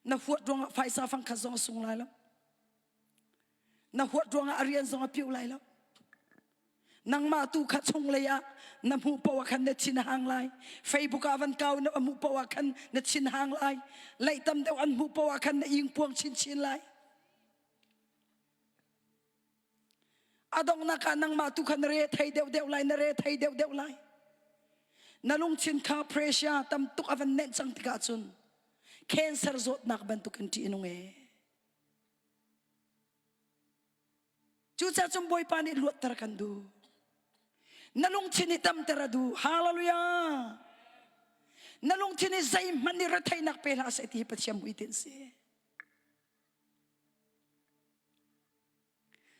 Na huat ruangah phaisa fangkhat zong a sung lai lo. Na huat ruangah a rian zong a piu lai lo. Nangmah tu kha chunglei ah na hmuh paoh ah khan na thin a hang lai. Facebook ah van kau na hmuh paoh ah khan na thin hang lai. Leih tam deuh an hmuh paoh ah khan na ing puang chinchin lai. A donghnak ah nangmah tu kha na re thei deuh deuh lai, na re thei deuh deuh lai. Na lungthin kha pressure tam tuk a van nenh cang tikah cun cancer zawtnak bantukin ṭih a nung ee. Cucaah cun Bawipa nih luatter kan duh. Na lungthin i damter a duh. Hallelujah. Na lungthin i zeihmanh nih retheihnak pe hlah seh ti hi Pathian hmuitinh si.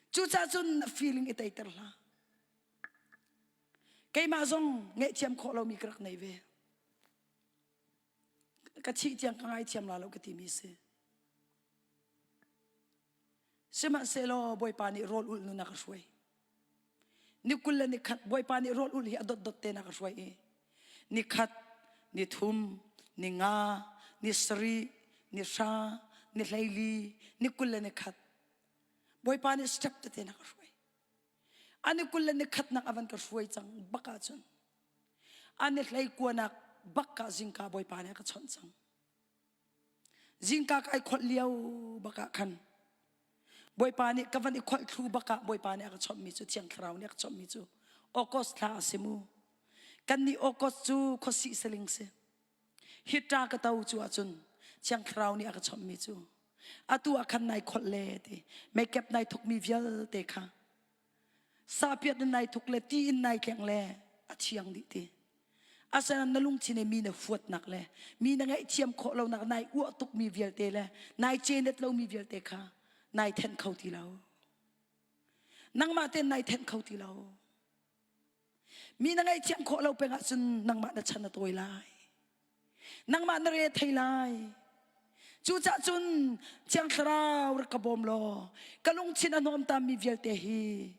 Cucaah cun na feeling i teiter hlah. Keimah zong ngaihthiam khawh lomi ka rak nei ve. Ka thih tiang ka ngaithiam la lo ka timi si. Sihmanhsehlaw Bawipa nih rawl ulh nun a ka hruai. Ni 20 le ni khat Bawipa nih rawl ulh hi a dotdot te na ka hruai i ni khat, ni thum, ni nga, ni sarih, ni hra, ni hleili, ni 20 le ni khat. Bawipa nih step tete na ka hruai. Ani 20 le ni khatnak a van ka hruai cang bak ahcun ani hlei kuanak bak ka zingka Bawipa nih a ka chawnh cang. Zingka kai kholh lio bak ah khan Bawipa nih ka van i kholh thlu bak ah Bawipa nih a ka chawnhmi cu Thiang Thlarau nih a ka chawnhmi cu August thla a si mu. Kannih August cu khuasih saling si. Hita ka to cu ahcun Thiang Thlarau nih a ka chawnhmi cu atu ah khan nai kholh le ti makeup nai thukmi vialte kha Sapiat in nai thuk le ti in nai tleng le a thiang dih ti. Asinain na lungthin i mi na huatnak le mi na ngaihthiam khawh lonak nai uah tukmi vialte le nai cenet lomi vialte kha nai thenh kho ti lo. Nangmah tein nai thenh kho ti lo. Mi na ngaihthiam khawh lo peng ahcun nangmah na chan a tawi lai. Nangmah na re thei lai. Cucaah cun Thiang Thlarau rak ka bawm law ka lungthin a hnawmtammi vialte hi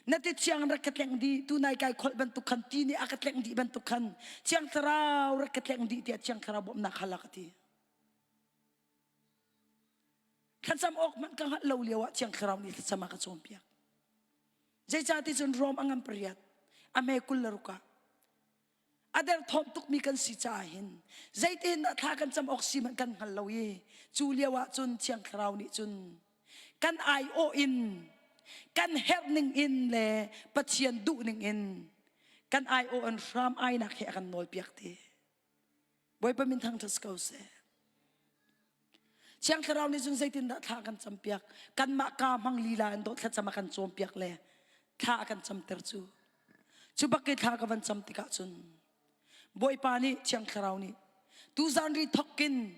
na ti thiang rak ka tlengh dih tunai kai kholh bantuk khan ti nih a ka tlengh dih bantuk khan Thiang Thlarau rak ka tlengh dih tiah Thiang Thlarau bawmhnak hal a ka ti. Thlacam awk hmanh ka hngalh lo lio ah Thiang Thlarau nih thlacam a ka cawnpiak. Zeicahti cun Rom a ngan pariat a hme 26 ah A derthawm tukmi kan si caah hin zeitin dah thla kan cam awk si hmanh kan hngal lo i cu lio ah cun Thiang Thlarau nih cun kan aiawh in kan herh ning in le Pathian duh ning in kan aiawh in hram ainak he a kan nawlpiak ti. Bawipa min thangṭhat ko seh. Thiang Thlarau nih cun zeitindah thla a kan campiak? Kanmah kaa hmang lila in dawh thlacam a kan cawnpiak le thla a kan camter cu. Cu bak i thla ka van cam tikah cun Bawipa nih Thiang Thlarau nih tuzan ri thawk in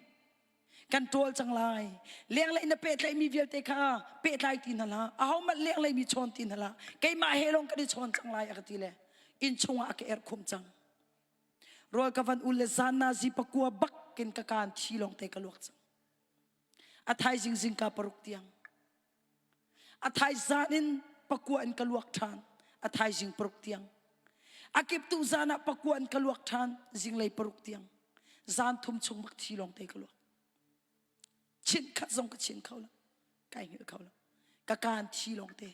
kan ṭawl cang lai. Lenglei na pehtlaihmi vialte kha pehtlai ti hna hlah. Ahohmanh lenglei mi chawn ti hna hlah. Keimah he lawng kan i chawn cang lai a ka ti le inn chungah a ka erhkhumh cang. Rawl ka van ul le zan nazi pakua bak in ka kaan thi lawng te ka luak cang. A thaizing zingka paruk tiang. A thaizan in pakua in ka luak ṭhan. A thaizing paruk tiang. A kiptu zan ah pakua in ka luak ṭhan zinglei paruk tiang. Zan thum chung bak thi lawng te ka luak. Chin khat zong ka chin kho lo. Kai hngilh kho lo. Ka kaan thi lawng te.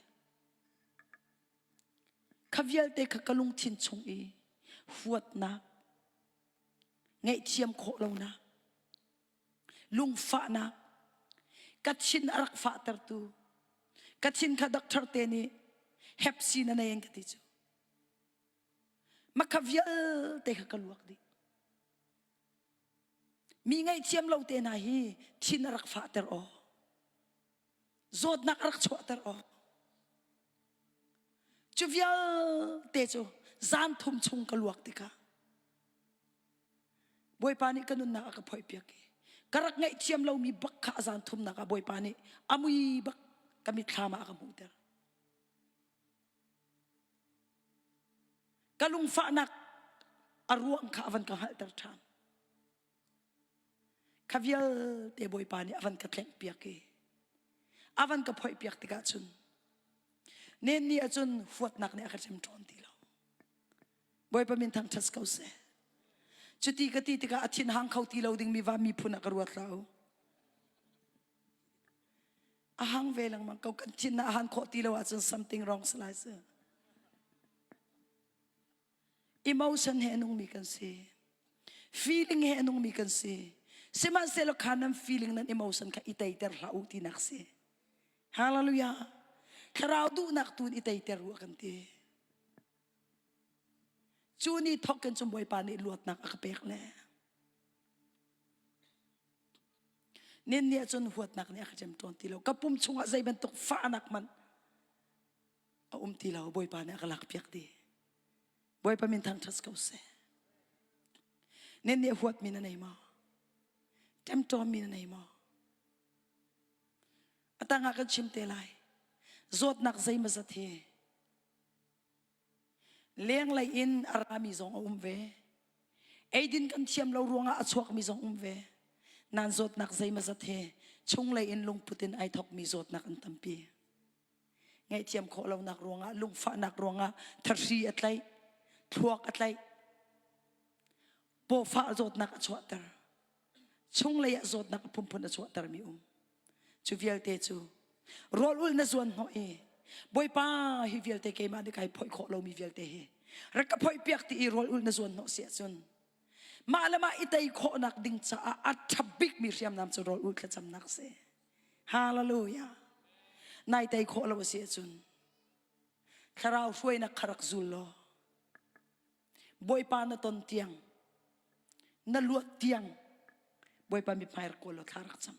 Kha vialte kha ka lungthin chung i huatnak, ngaihthiam khawh lonak, lungfahnak, ka thin a rak fahtertu, ka thin kha doctor te nih hepsi na nei an ka ti cu. Makha vialte kha ka luak dih. Mi ngaihthiam lo te hna hi thin a rak fahter aw. Zawtnak a rak chuahter aw. Cu vialte cu zan thum chung ka luak tikah Bawipa nih ka nunnak a ka phoihpiak i ka rak ngaihthiam lomi bak kha a zan thumnak ah Bawipa nih a mui bak ka mitthlam ah a ka hmuhter. Ka lungfahnak a ruang kha a van ka hngalhter ṭhan. Kha vialte Bawipa nih a van ka tlenghpiak i a van ka phoihpiak tikah cun nen ni ahcun huatnak nih a ka ṭemṭawn ti lo. Bawipa min thangṭhat ko seh. Cuti ka ti tikah a thin hang kho ti lo dingmi va miphun ah ka ruat hlah u. A hang ve lengmang ko kan thin a han khawh ti lo ahcun something wrong salai si. Emotion he a nungmi kan si. Feeling he a nungmi kan si. Sihmanhsehlaw kha nan feeling nan emotion kha i teiter hlah u tinak si. Hallelujah. Thlarau duhnak tu in i teiter u a kan ti. Cu ni thawk in cun Bawipa nih luatnak a ka pek le. Nin nih cun huatnak nih a ka ṭem ṭawn ti lo. Ka pum chungah zei bantuk fahnak hmanh a um ti lo. Bawipa nih a ka lakpiak dih. Bawipa min thangṭhat ko seh. Nin nih huatmi na nei maw? Ṭemṭawnmi na nei maw? A tangah kan chim te lai. Zawtnak zeimazat hi Lenglei in a rami zong a um ve. Eidin kan thiam lo ruangah a chuakmi zong um ve. Nan zawtnak zeimazat he chunglei in lungput in ai thokmi zawtnak an tampi. Ngaihthiam khawh lonak ruangah, lungfahnak ruangah thahri a tlaih, thluak a tlaih, pawfah zawtnak a chuahter. Chunglei ah zawtnak a phunphun a chuahtermi um. Cu vialte cu rawl ul na zuan hnawh i Bawipa hi vialte keimah nih kai phoih khawh lomi vialte hi rak ka phoih piak ti i rawl ul na zuan hnawh si ahcun mah le mah i tei khawhnak ding caah a ṭha bikmi hriamnam cu rawl ul thlacamnak si. Hallelujah. Nai tei khawh lo a si ahcun thlarau hruainak kha rak zul law Bawipa na ton tiang na luat tiang Bawipa mithmai rak kawl law thla rak cam.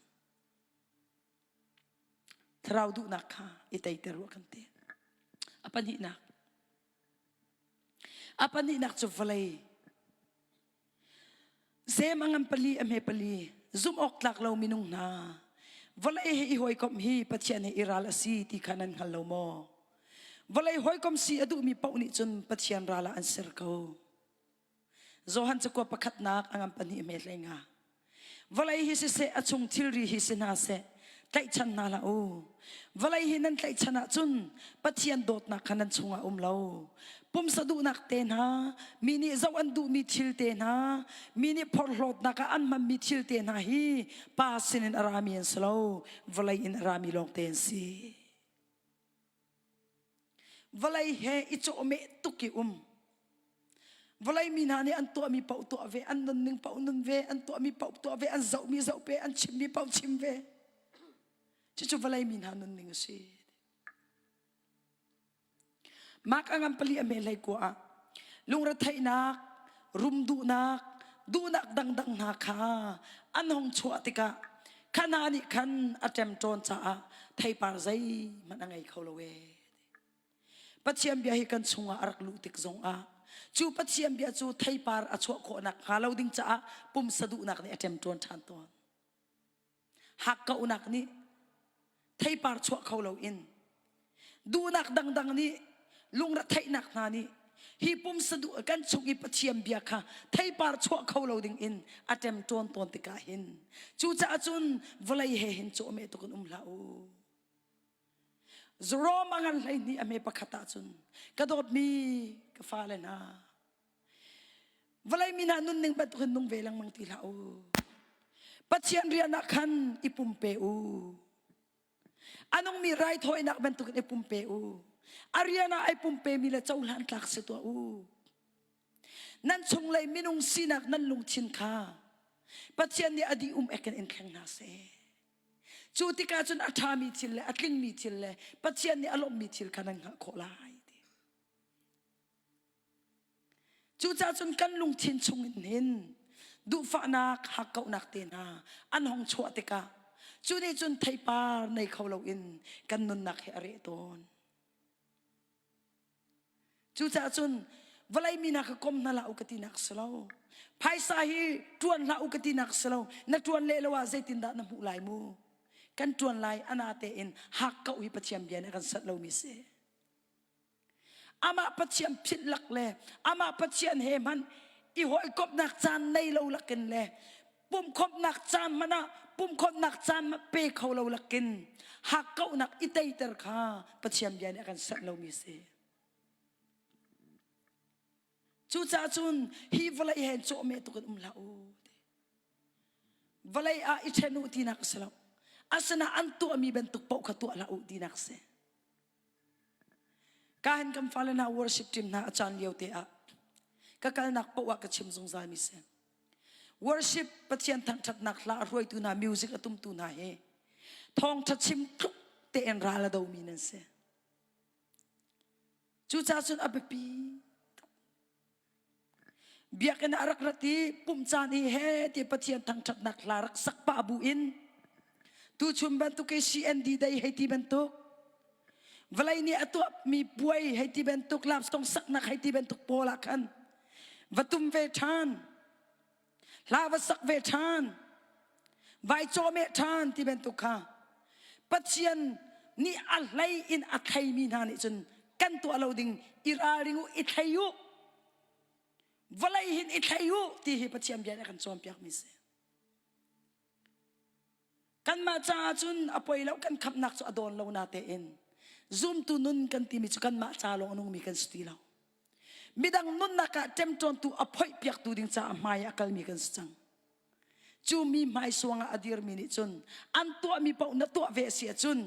Thlarau duhnak kha i teiter ruah kan ti. A pahnihnak. A pahnihnak cu vawlei. Sem a ngan pali a hme pali zumh awk tlak lo minung hna vawlei he i hawikomh hi Pathian he i ral a si ti kha nan hngal lo maw? Vawlei hawikom si a duhmi paoh nih cun Pathian ral ah an ser ko. Johan cakua pakhatnak a ngan pahnih hme hlei nga. Vawlei hi siseh a chung thilri hi si hna seh tlaihchan hna hlah u. Vawlei hi nan tlaihchan ahcun Pathian dawtnak kha nan chungah um lo. Pumsa duhnak te hna, mi nih zoh an duhmi thil te hna, mi nih phorhlawtnak ah an hmanmi thil te hna hi Pa sinin a rami an si lo, vawlei in a rami lawngte an si. Vawlei he i cawhmeh tuk i um. Vawlei mi hna nih an tuahmi paoh tuah ve, an nunning paoh nun ve, an tuahmi paoh tuah ve, an zohmi zoh ve, an chimmi paoh chim ve. Cucu vawlei mi hna nunning a si. Mark a ngan pali a me hlei kua ah lungretheihnak, rum duhnak, duhnak dangdang hna kha an hong chuah tikah kha hna nih khan a ṭemṭawn caah theipar zeihmanh a ngei kho lo ee. Pathian bia hi kan chungah a rak luh tik zongah cu Pathian bia cu theipar a chuah khawhnak hnga lo ding caah pumsa duhnak nih a ṭemṭawn ṭhan tawn. Hakkauhnak nih theipar chuah kho loin duhnak dangdang nih lungretheihnak hna nih hi pumsa duh kan chung i Pathian bia kha theipar chuah kho lo ding in a ṭemṭawn tawn tikah hin cucaah cun vawlei he hin cawhmeh tuk in um hlah u. Rom a ngan 12 a hme pakhat ah cun ka dawtmi ka fale hna Vawlei mi hna nunning bantukin nung ve lengmang ti hlah u. Pathian rian ah khan i pumpe u. A nungmi raithawinak bantukin i pumpe u. A rian ah ai pumpemi le cohlan tlak si tuah u. Nan chunglei minung sinak nan lungthin kha Pathian nih a dih um ek in in thleng hna seh. Cu tikah cun a ṭhami thil le a tlingmi thil le Pathian nih a lawmhmi thil kha nan hngalh khawh lai. Cucaah cun kan lungthin chungin hin duhfahnak, hakkauhnak te hna an hong chuah tikah cu nih cun theipar nei kho loin kan nunnak hi a reh tawn. Cucaah cun vawlei mi hna kha kom hna hlah u ka tinak si lo. Phaisa hi ṭuan hlah u ka tinak si lo. Na ṭuan leh lo ah zeitindah na hmuh lai mu? Kan ṭuan lai ana tein hakkauh hi Pathian bia nih a kan sat lomi si. Amah Pathian philh lak le amah Pathian he hmanh i hawikomhnak caan nei lo lakin le pumkhawmhnak caan hmanh ah pumkhawmhnak caan pe kho lo lakin hakkauhnak i teiter kha Pathian bia nih a kan sanh lomi si. Cucaah cun hi vawlei he cawhmeh tuk in um hlah u. Vawlei ah i ṭhen u tinak a si lo. Asinain an tuahmi bantuk paoh kha tuah hlah u tinak a si. Kahin kan fale hna worship team hna a caan lio te ah ka kalnak paoh ah ka chim zungzal mi si. Worship Pathian thangṭhatnak hla a hruaitu hna music a tumtu hna hi thawngṭha chim tluk tein ral a domi nan si. Cucaah cun a biapi Biakinn ah rak rat i pumh caan i he ti Pathian thangṭhatnak hla rak sak pah bu in tuchun bantuk i CND day hei ti bantuk vawlei nih a tuahmi puai hei ti bantuk lapstong saknak hei ti bantuk pawl ah khan va tum ve ṭhan hla va sak ve ṭhan vai cawmeh ṭhan ti bantuk kha Pathian nih a hlei in a theimi hna nih cun kan tuah lo ding i ralring u i thlei u vawlei hin i thlei u ti hi Pathian bia nih a kan cawnpiakmi si. Kanmah caah cun a poi lo kan khamhnak cu a dawn lo na tein zumtu nun kan timi cu kanmah ca lawng a nungmi kan si ti lo. Midang nunnak ah ṭemṭawntu a phoihpiaktu ding caah hmai ah a kalmi kan si cang. Cu mi hmaisuang ah a dirmi nih cun an tuahmi paoh na tuah ve a si ahcun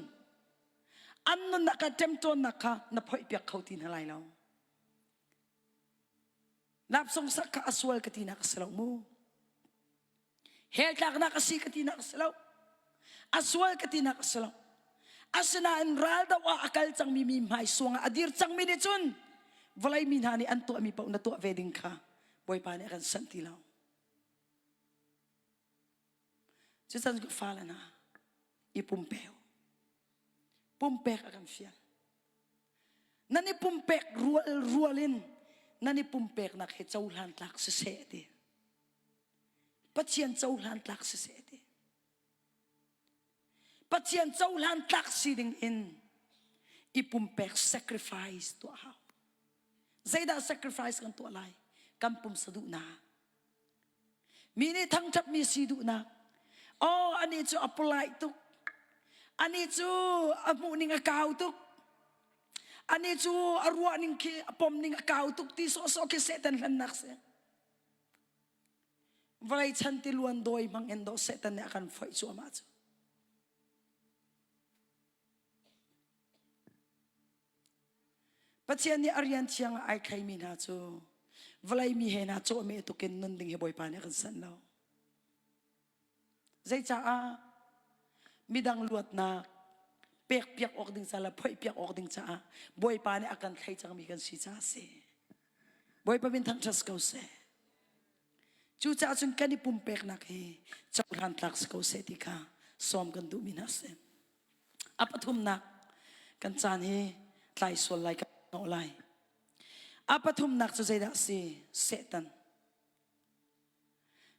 an nunnak ah ṭemṭawnnak kha na phoihpiak kho ti hna lai lo. Lapsong sak kha a sual ka tinak a si lo mu. Hell tlaknak a si ka tinak a si lo. A sual ka tinak a si lo. Asinain raldoh ah a kal cangmi mi hmaisuang ah a dir cangmi nih cun vawlei mi hna nih an tuahmi paoh na tuah ve ding kha Bawipa nih a kan sanh ti lo. Cucan ka fale hna i pumpeu. Pumpek a kan fial. Nan i pumpek rual rual in nan i pumpeknak hi cohlan tlak siseh ti. Pathian cohlan tlak siseh ti. Pathian cohlan tlak si ding in i pumpek sacrifice tuah hau. Zeidah sacrifice kan tuah lai? Kan pumsa duhnak. Mi nih thangṭhatmi si duhnak. Oh, anih cu a polite tuk. Anih cu a hmuhning a kau tuk. Anih cu a ruahning khi a pomning a kau tuk ti sawhsawh khi Satan hlennak si. Vawlei chan tiluan dawi hmang in dawh Satan nih a kan foih cuahmah cu. Pathian nih a rian thiang ah ai thlaimi hna cu vawlei mi he hna cawhmeh tukin nun ding hi Bawipa nih a kan sanh lo. Zeicaah midang luatnak pekpiak awk ding ca le phoihpiak awk ding caah Bawipa nih a kan thlei cangmi kan si caah a si. Bawipa min thangṭhat ko seh. Cucaah cun kan i pumpeknak hi cohlan tlak si ko seh ti kha sawm kan duhmi hna a si. A pathumnak kan caan hi tlai sual lai kan hnawh lai. A pathumnak cu zeidah a si? Satan.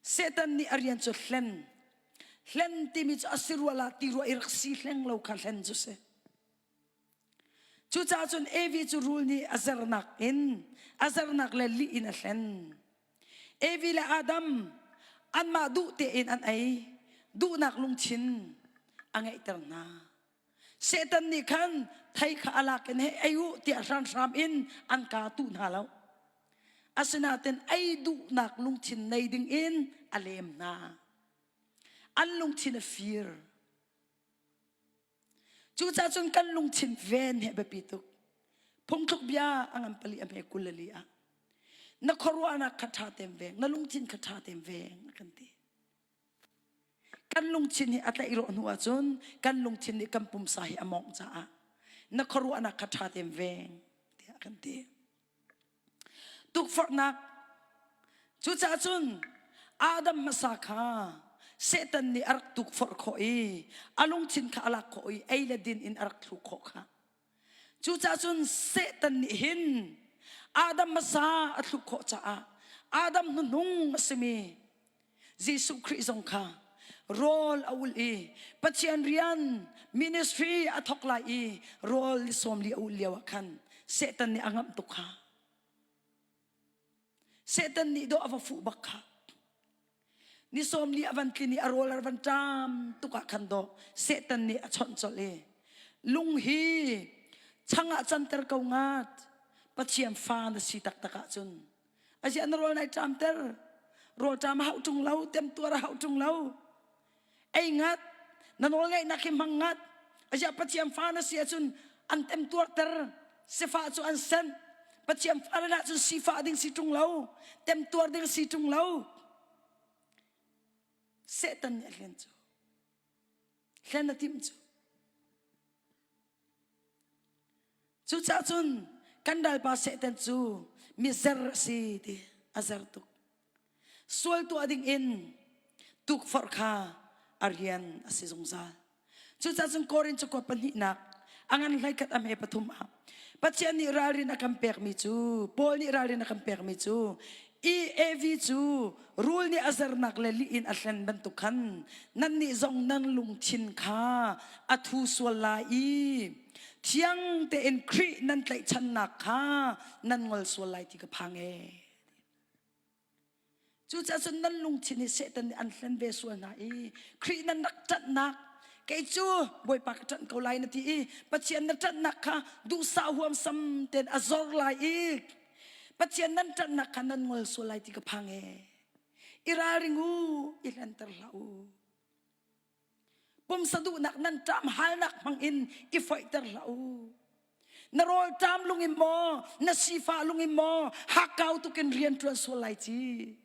Satan nih a rian cu hlen. Hlen timi cu a si rua la ti rua i rak si hleng lo kha hlen cu si. Cucaah cun Evi cu rul nih a zernak in a zernak le lih in a hlen. Evi le Adam anmah duh tein an ei duhnak lungthin a ngeihter hna. Satan nih khan thei kha a lak in hei ei u tiah hranhram in an kaa tuh hna lo. Asinain ei duhnak lungthin nei ding in a lem hna. An lungthin a fir. Cucaah cun kan lungthin ven hi a biapi tuk. Phungthluk bia a ngan pali a hme 20 le li ah na khuaruahnak kha ṭha tein veng, na lungthin kha ṭha tein veng a kan ti. Kan lungthin hi a tlaih rawh hnu ahcun kan lungthin nih kan pumsa hi a mawngh caah na khuaruahnak kha ṭha tein veng tiah a kan ti. Tukforhnak Cucaah cun Adam hmasa kha Satan nih a rak tukforh khawh i a lungthin kha a lak khawh i ei le din in a rak thluk khawh kha. Cucaah cun Satan nih hin Adam hmasa a thluk khawh caah Adam hnuhnung a simi Jesuh Khrih zong kha rawl a ulh i Pathian rian ministry a thawk lai i rawl ni sawm li a ulh lio ah khan Satan nih a ngamh tuk kha. Satan nih dawh a va fuh bak kha. Ni sawm li a van tlin i a rawl a van ṭam tuk ah khan dawh Satan nih a chawnh colh i lung hi chang ah canter ko ngat Pathian fa na si taktak ahcun Aziah na rawl nai ṭamter. Rawl ṭam a hauh ṭung lo, temtuar a hauh ṭung lo. Ei ngat, na nawl ngeihnak hi hmang ngat. Aziah Pathian fa na si ahcun an temtuarter, sifah cu an senh. Pathian fa na ahcun sifah ding si ṭung lo, temtuar ding si ṭung lo. Satan nih a hlen cu. Hlen a timh cu. Cucaah cun kan ralpa Satan cu mizer a si ti a zer tuk. Sual tuah ding in tukforh kha a rian a si zungzal. Cucaah cun Korin cakuat pahnihnak a ngan hleikhat a hme pathum ah Pathian nih ralrin a kan pekmi cu Paul nih ralrin a kan pekmi cu EAV cu rul nih a zernak le lih in a hlen bantuk khan nannih zong nan lungthin kha a thu sual lai i thiang tein Khrih nan tlaihchannak kha nan ngol sual lai ti ka phang ee. Cucaah cun nan lungthin hi Satan nih an hlen ve sual hna i Khrih nan rak ṭanhnak kei cu Bawipa ka ṭanh ko lai na ti i Pathian na ṭanhnak kha duhsah huamsam tein a zor lai i Pathian nan ṭanhnak kha nan ngol sual lai ti ka phang ee. I ralring u, i hlenter hlah u. Pumsa duhnak nan ṭam halnak hmang in i foihter hlah u. Na rawl ṭam lung in maw, na sifah lung in maw, hakkau tuk in rian ṭuan sual lai ci.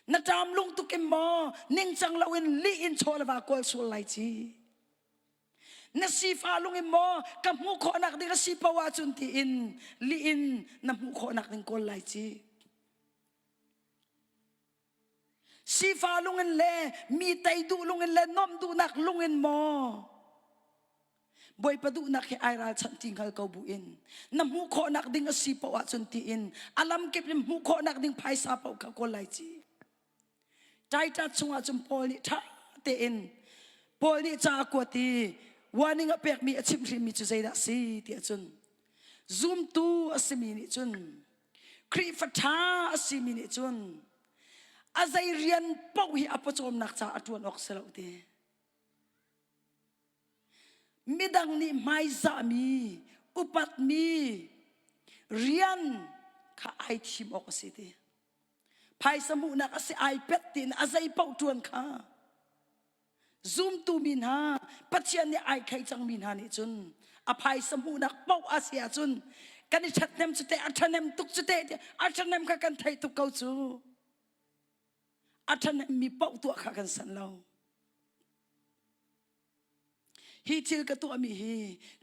Na ṭam lung tuk in maw, ningcang loin lih in chaw le va kawl sual lai ci. Na sifah lung in maw ka hmuh khawhnak ding a si paoh ahcun tiin lih in na hmuh khawhnak ding kawl lai ci. Sifah lung in le mi tei duh lung in le nuamh duhnak lung in maw Bawipa duhnak hi ai ralchanh ti hngal ko bu in na hmuh khawhnak ding a si paoh ahcun tiin a lamkip in hmuh khawhnak ding phaisa paoh kha kawl lai ci. Titus chungah cun Paul nih ṭha tein Paul nih ca a kuat i warning a pekmi a chimhhrinmi cu zeidah a si ti ahcun zumtu a simi nih cun Khrihfa ṭha a simi nih cun a zei rian paoh hi a pawcawmnak caah a ṭuan awk si lo ti. Midang nih hmaizahmi, upatmi rian kha ai thim awk a si ti. Phaisa hmuhnak a si ai pet tiin a zei paoh ṭuan kha zumtu mi hna Pathian nih ai thei cangmi hna nih cun a phaisa hmuhnak paoh a si ahcun kan i ṭhathnem cu teh a ṭhahnem tuk cu teh a ṭhahnem kha kan theih tuk ko cu a ṭhahnemmi paoh tuah kha kan san lo. Hi thil ka tuahmi hi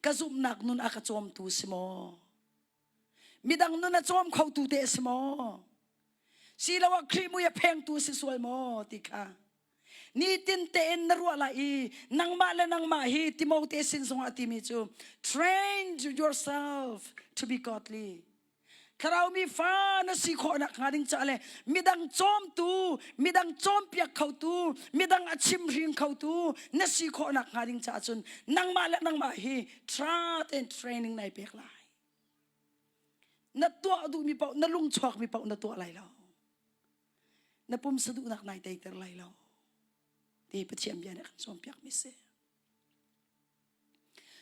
ka zumhnak nun a ka cawmtu si maw? Midang nun a cawm khotu te a si maw? Siloah Khrih mui a phengtu si sual maw ti kha nitin tein na ruah lai i nangmah le nangmah hi Timote sin zongah timi cu train yourself to be godly. Thlarau mi fa na si khawhnak hnga ding caah le midang cawmtu, midang cawnpiak khotu, midang a chimhring khotu na si khawhnak hnga ding caah cun nangmah le nangmah hi tha tein training nai pek lai. Na tuah duhmi paoh, na lung chuakmi paoh na tuah lai lo. Na pumsa duhnak nai teiter lai lo. Ti Pathian bia nih a kan cawnpiakmi si.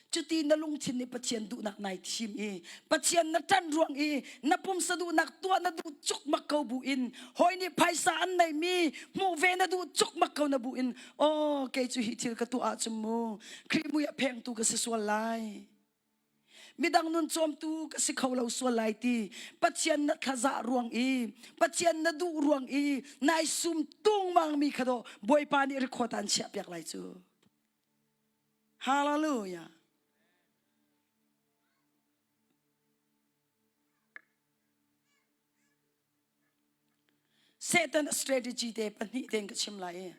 Cuti na lungthin nih Pathian duhnak nai thim i Pathian na ṭanh ruang i na pumsa duhnak tuah na duh cukmak ko bu in hawi nih phaisa an neihmi hmuh ve na duh cukmak ko na bu in aw kei cu hi thil ka tuah ahcun mu Khrih mui a phengtu ka si sual lai. Midang nun cawmtu ka si kho lo sual lai ti Pathian na thlazah ruang i Pathian na duh ruang i nai sum tungmang mi kha dawh Bawipa nih rikhawt an chiah piak lai cu. Hallelujah. Satan strategy te pahnih ten ka chim lai i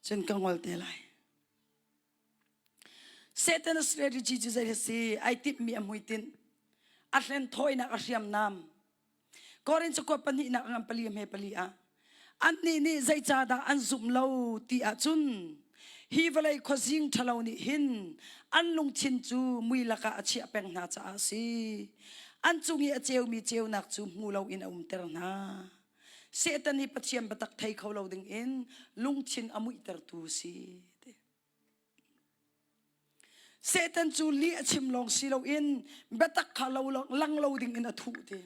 cun ka ngol te lai. Satan strategy cu zei a si? Ai timhmi a hmuitinh, a hlen thawinak a hriamnam, Korin cakuat pahnihnak ngan pali hme pali ah annih nih zeicahdah an zumh lo ti ahcun hi vawlei khuazing ṭhalo nih hin an lungthin cu mui lakah a chiah peng hna caah a si. An cung i a ceumi ceunak cu hmu loin a umter hna. Satan hi Pathian biatak thei kho lo dingin lungthin a muihtertu a si. Satan cu lih a chim lawng si loin biatak kha lo lang lo ding in a thuh ti.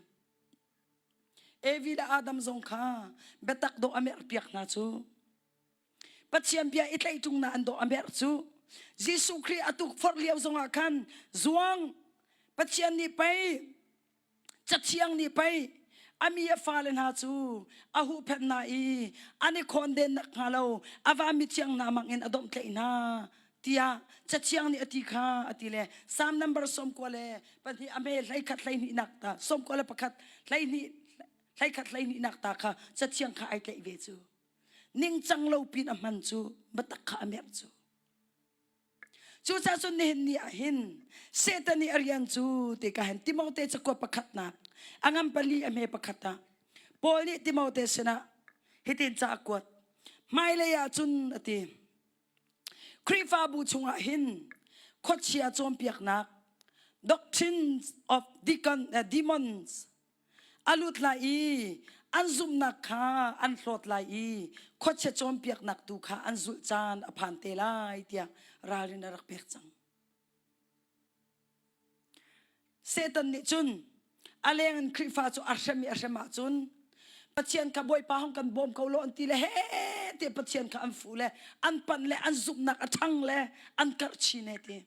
Evi le Adam zong kha biatak dawh a merhpiak hna cu. Pathian bia i tlaih ṭung na an dawh a merh cu. Jesuh Khrih a tukforh lio zongah khan zuang Pathian nih pei Cathiang nih pei a mi a fale hna cu a huhphenh hna i an i khawnden nakhnga lo a va mithiang hna mangin a domhtlaih hna tiah Cathiang nih a ti kha a ti le Psalm number 92 a hme 31 12 nak ta 91 12 hleikhat 12 nak ta kha Cathiang kha ai tlaih ve cu ningcang lo pin a hman cu biatak kha a merh cu Cucaah cun nihin ni ah hin Satan nih a rian cu ti ka hin Timote cakuat pakhatnak a ngan pali a hme pakhat ah Paul nih Timote sinah hitin ca a kuat. Hmailei ah cun a ti Khrihfabu chungah hin khuachia cawnpiaknak doctrines of deacon, uh, demons a lut lai i an zumhnak kha an hlawt lai i khuachia cawnpiaknak tu kha an zulh caan a phan te lai tiah ralrin a rak pek cang. Satan nih cun a leng in Khrihfa cu a hrem i a hrem ahcun Pathian kha Bawipa hong kan bawm ko law an ti le he ti Pathian kha an fuh le an panh le an zumhnak a ṭhang le an karh chin he ti.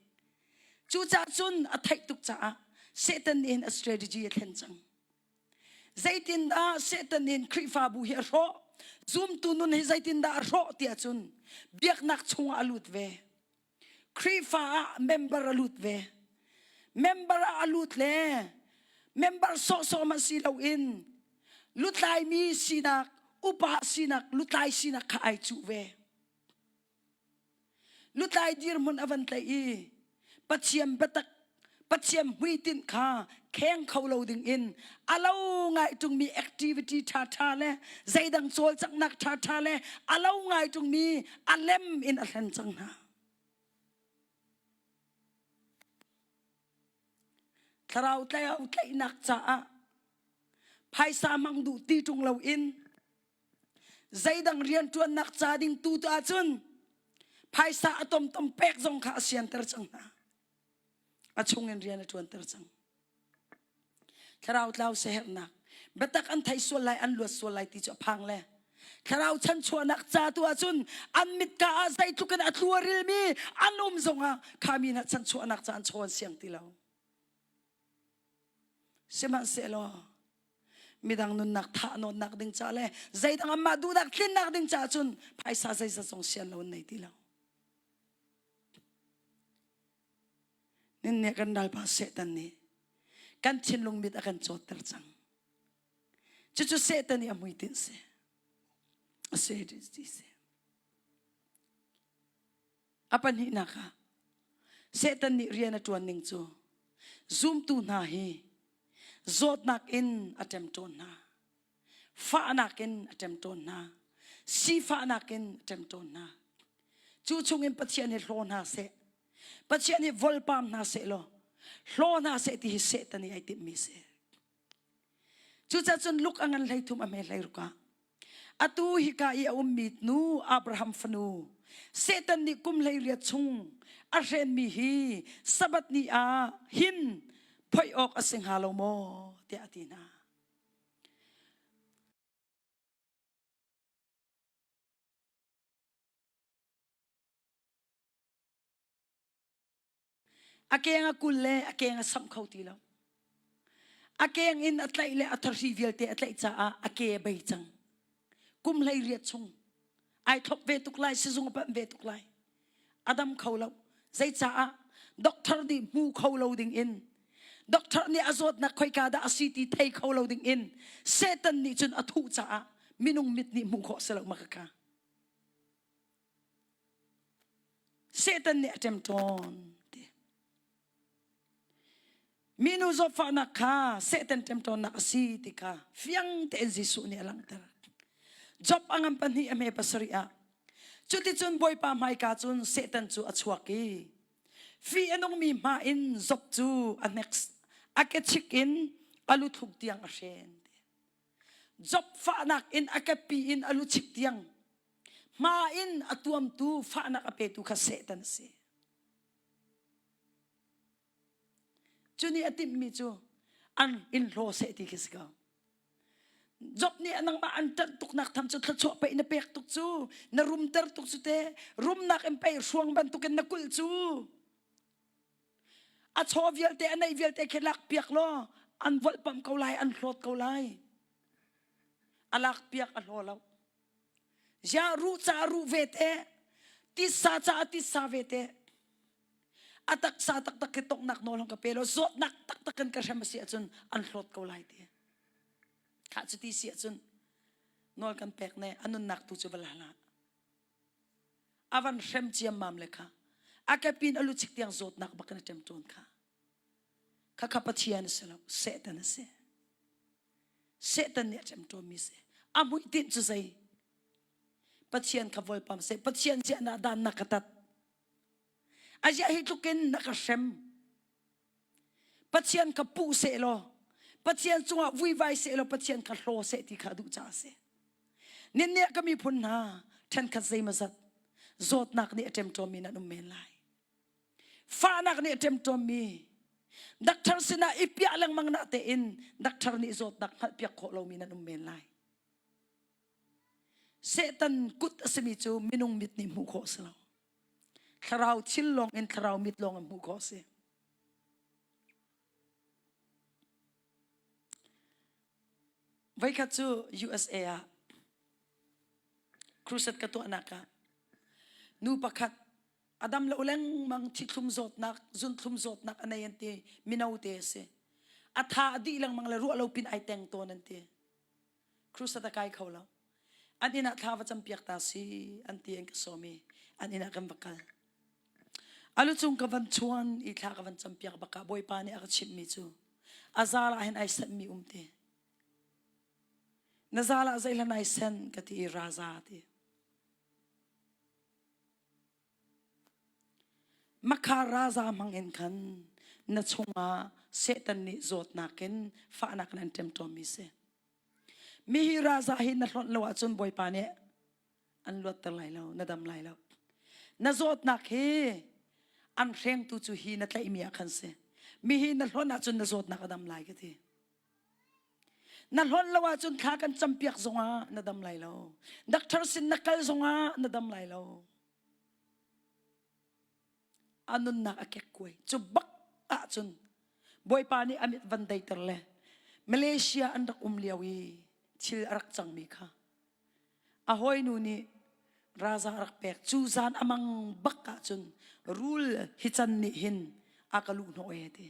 Cucaah cun a theih tuk caah Satan nih hin a strategy a thlen cang. Zeitindah Satan nih Khrihfabu hi a hrawh? Zumtu nun hi zeitindah a hrawh tiah cun biaknak chungah a lut ve. Khrihfa ah member a lut ve. Member ah a lut le member sawhsawh hmanh si loin lutlaimi sinak, upa sinak, lutlai sinak kha ai cuh ve. Lutlai dirhmun a van tlaih i Pathian biatak Pathian hmuitinh kha kheng kho lo dingin a lo ngai ṭungmi activity ṭhaṭha le zeidang cawlcanghnak ṭhaṭha le a lo ngai ṭungmi a lem in a hlen cang hna. Thlarau tlaih tlaihnak caah phaisa hmang duh ti ṭung loin Zeidang rianṭuannak ca ding tu tu ahcun phaisa a tomtom pek zong kha a sianter cang hna. A chungin rian a ṭuanter cang. Thlarau tlau siaherhnak, biatak an thei sual lai, an luat sual lai ti cu a phang le thlarau chanchuahnak ca tu ahcun an mitka ah zeitluk in a tlu a rilmi an um zongah kha mi hna chanchuahnak ca an chawn siang ti lo. Sihmanhsehlaw midang nunnak thah nawnnak ding ca le zeidang amah duhnak tlinnak ding caah cun phaisa zeizat zong sian lo an nei ti lo. Nin nih kan ralpa Satan nih kan thinlung mit a kan cawtter cang. Cucu Satan nih a hmuitinh si. A si ti si. A pahnihnak ah Satan nih rian a ṭuan ning cu zumtu hna hi zawtnak in a ṭemṭawn hna, fahnak in a ṭemṭawn hna, sifahnak in a ṭemṭawn hna. Cu chungin Pathian hi hlaw hna seh, Pathian hi volpam hna seh law hlaw hna seh ti hi Satan nih ai timhmi si. Cucaah cun Luke a ngan 13 a hme 16 ah. Atu hika i a ummi nu Abraham fanu, Satan nih kum 18 chung a hrenmi hi Sabbath ni ah hin phoih awk a si hnga lo maw? tiah a ti hna. A keng a kul le a keng a samh kho ti lo. A keng in a tlaih le a thahri vialte a tlaih caah a ke a bei cang. Kum 18 chung ai thlop ve tuk lai, sizung a panh ve tuk lai. A dam kho lo. Zeicaah doctor nih hmu kho lo ding in doctor nih a zawtnak khoika dah a si ti thei kho lo ding in Satan nih cun a thuh caah minung mit nih hmuh khawh si lo ma ka Satan nih a ṭemṭawn ti. Minu zawtfahnak kha Satan ṭemṭawnnak a si ti kha fiang tein Jesuh nih a langhter. Job a ngan pahnih a hme pasarih ah cuticun Bawipa hmaika cun Satan cu a chuak i fi a nungmi hma in Job cu a hnek a kechik in a luthluk tiang a hren. Job fahnak in a kepi in a luchik tiang hma in a tuamtu fahnak a petu kha Satan a si. Cu nih a timhmi cu an in hlaw seh ti khi si ko. Job nih nangmah an ṭanh tuknak tham cu thluachuah pei na pek tuk cu na rumter tuk cu te rumnak in pei hruang bantukin na kulh cu a chaw vialte a neih vialte khi lak piak law an volhpamh ko lai an hlawt ko lai a lak piak a hlaw lo Ziah ruh caah ruh ve te, titsa caah titsa ve te. A taksa taktak khi tongnak nawl hong ka pe lo, zawtnak taktak in ka hrem a si ahcun an hlawt ko lai ti. Khah cu ti si ahcun nawl kan pek ne, a nunnak tu cu va la hlah. A van hrem ciammam le kha. A kepin a lucik tiang zawtnak bak in a ṭemṭawn kha. Khakha Pathian a si lo, Satan a si. Satan nih a ṭemṭawmmi si. A hmuitinh cu zei? Pathian kha volpam seh. Pathian ziah na dan na ka tat. A ziah hi tluk in na ka hrem. Pathian kha puh seh law, Pathian cungah vuivai seh law, Pathian kha hlaw seh ti kha a duh caah a si. Ninniah ka miphun hna, ṭhenkhat zeimawzat zawtnak nih a ṭemṭawmmi nan um men lai. Fahnak nih a ṭemṭawmmi doctor sinah i piah lengmang na tein doctor nih zawtnak hngalhpiak khawh lomi nan um men lai. Satan kut a simi cu minung mit nih hmuh khawh a si lo. Thlarau thil lawng in thlarau mit lawng in hmuh khawh a si. Voikhat cu USA ah crusade ka tuahnak ah nu pakhat A dam lo lengmang thithlum zawtnak, zunthlum zawtnak a nei an ti. Mino te a si. A tha a dih lengmang le ruah lo pin ai teng tawn an ti. Crusade a kai kho lo. An inn ah thla va campiak ta si an ti an ka sawm i an inn ah kan va kal. A lucung ka van chuan i thla ka van campiak bak ah Bawipa nih a ka chimhmi cu a zal ah hin ai senhmi um ti. Na zal ah zeihlan ai sen ka ti i raza ti. Makha raza hmang in khan na chungah Satan nih zawtnak in fahnak in an ṭemṭawmmi si. Mihi raza hi na hlonh lo ahcun Bawipa nih an luatter lai lo, na dam lai lo. Na zawtnak hi an hrengtu cu hi na tlaihmi ah khan si. Mihi na hlonh ahcun na zawtnak a dam lai ka ti. Na hlonh lo ahcun thla kan campiak zongah na dam lai lo. Doctor sin na kal zongah na dam lai lo. A nunnak a kekkuai. Cu bak ahcun Bawipa nih a mit van deiter le Malaysia an rak um lio i thil a rak cangmi kha a hawinu nih raza a rak pek. Cu zan a mang bak ahcun rul hi can nih hin a ka luh hnawh e ti.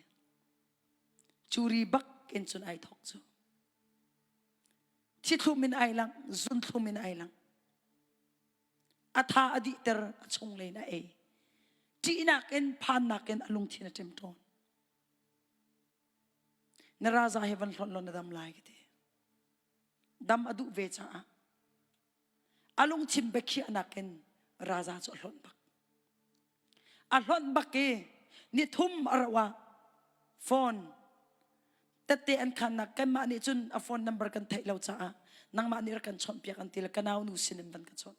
Curi bak in cun ai thawk cu. Thithlum in ai lang, zunthlum in ai lang. A tha a dihter, a chunglei in a ei. Ṭihnak in, phannak in a lungthin a ṭem tawn. Na raza he van hlonh law na dam lai ka ti. Dam a duh ve caah a lungthin biakhiahnak in raza cu a hlonh bak. A hlonh bak i nithum a rauh ah phone tette an khannak kanmah nih cun a phone number kan theih lo caah Nangmah nih rak kan chawnhpiak an ti le ka nau nu sin in van ka chawnh.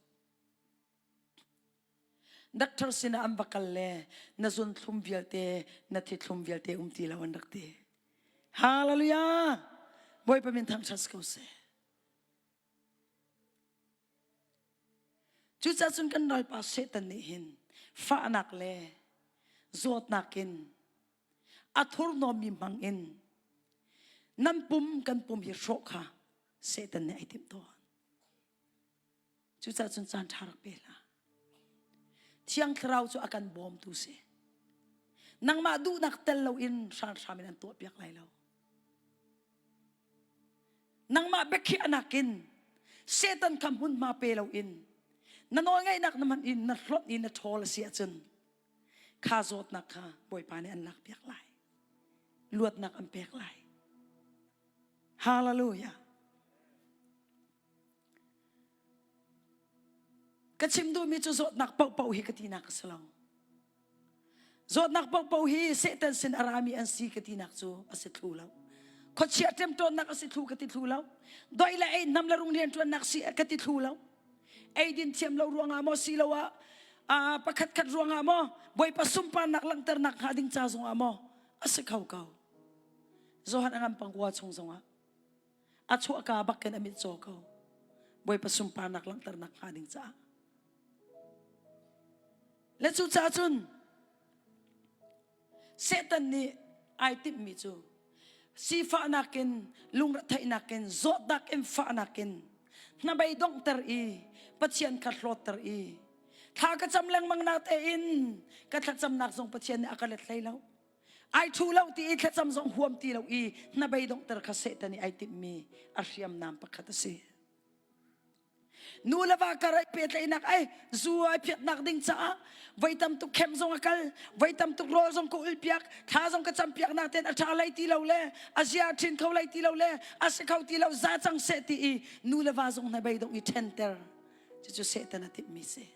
Doctor sinah an va kal le na zunthlum vialte, na thithlum vialte um ti lo an rak ti. Hallelujah! Bawipa min thangṭhat ko seh. Cucaah cun kan ralpa Satan nih hin fahnak le zawtnak in a thurhnawmmi hmang in nan pum kan pum hi hrawh kha Satan nih ai timh tawn. Cucaah cun caan ṭha rak pe hlah. Thiang Thlarau cu a kan bawmtu si. Nangmah duhnak tel loin hranhram in an tuahpiak lai lo. Nangmah biakhiahnak in Satan kha hmunhma pe loin na nawlngeihnak na hman in na hlonh i na ṭhawl a si ahcun kha zawtnak kha Bawipa nih an lakpiak lai. Luatnak an pek lai. Hallelujah. Ka chim duhmi cu zawtnak paohpaoh hi ka tinak a si lo. Zawtnak paohpaoh hi Satan sin a rami an si ka tinak cu a si thlu lo. Khuachia ṭemṭawnnak a si thlu ka ti thlu lo. Doi le ei nam le rung rianṭuannak si ka ti thlu lo. Eidin thiam lo ruangah maw si lo ah pakhat khat ruangah maw Bawipa sunparnak langhternak hnga ding ca zongah maw a si kho ko. Johan a ngam pangkua chung zongah a chuahka bak in a mit caw ko bawipa sunparnak langhternak hnga ding caah le cu caah cun Satan nih ai timhmi cu sifahnak in lungretheihnak in zawtnak in fahnak in hnabei donghter i Pathian kha hlawtter i thla ka cam lengmang na tein ka thlacamnak zong Pathian nih a ka let hlei lo Ai ṭhu lo ti i thlacam zong huam ti lo i hnabei donghter kha Satan nih ai timhmi a hriamnam pakhat a si. Nu le va kar ai pehtlaihnak ai zu ai phiatnak ding caah voi tam tuk khem zong a kal voi tam tuk rawl zong ka ulpiak thla zong ka campiak na ten a ṭha lai ti lo le a zia ṭhin kho lai ti lo le a si kho ti lo za cang seh ti i nu le va zong hnabei dong i ṭhenter cucu Satan a timhmi si.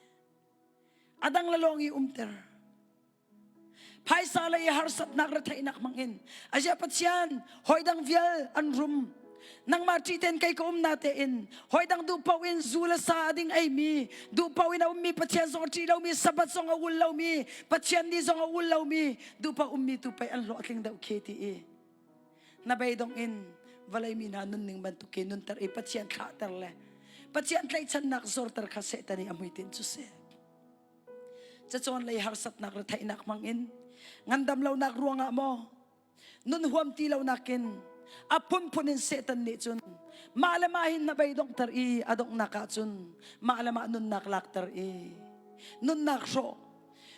A dang le lawng i umter. Phaisa lei i harsatnak retheihnak hmangin Asia Pathian hawidang vial an rum nangmah ṭih ten kei ka um na tein hawidang duh paoh in zu le sa a ding eimi duh paoh in a ummi Pathian zong a ṭih lomi Sabbath zong a ul lomi Pathian ni zong a ul lomi duh paoh ummi tu pei an hlawhtling deuh khi ti i na beidong in vawlei mi hna nunning bantuk in nunter i Pathian thlahter le Pathian tlaihchannak zorter kha Satan i a hmuitinh cu si. Cacawn lei harsatnak le theihnak hmangin ngandam lonak ruangah maw nun huam ti lonak in a phunphun in Satan nih cun mah le mah hin na bei donghter i a donghnak ah cun mah le mah nunnak lakter i nunnak hrawh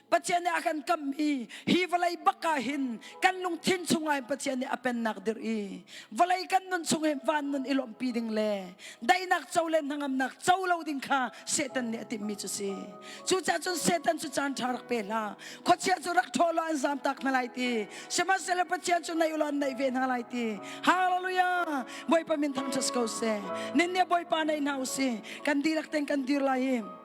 Pathian nih a kan kammi hi vawlei bak ah hin kan lungthin chungah hin Pathian nih a pennak dirh i vawlei kan nun chung hin van nun i lawmhpi ding le daihnak co le hnangamnak co lo ding kha Satan nih a timhmi cu si. Cucaah cun Satan cu caan ṭha rak pe hlah. Khuachia cu rak ṭhaw law an zamtak hna lai ti. Sihmanhsehlaw Pathian cu naih u law an naih ve hna lai ti. Hallelujah! Bawipa min thangṭhat ko seh. Nin nih Bawipa naih hna u sih. Kan dihlak tein kan dir lai i.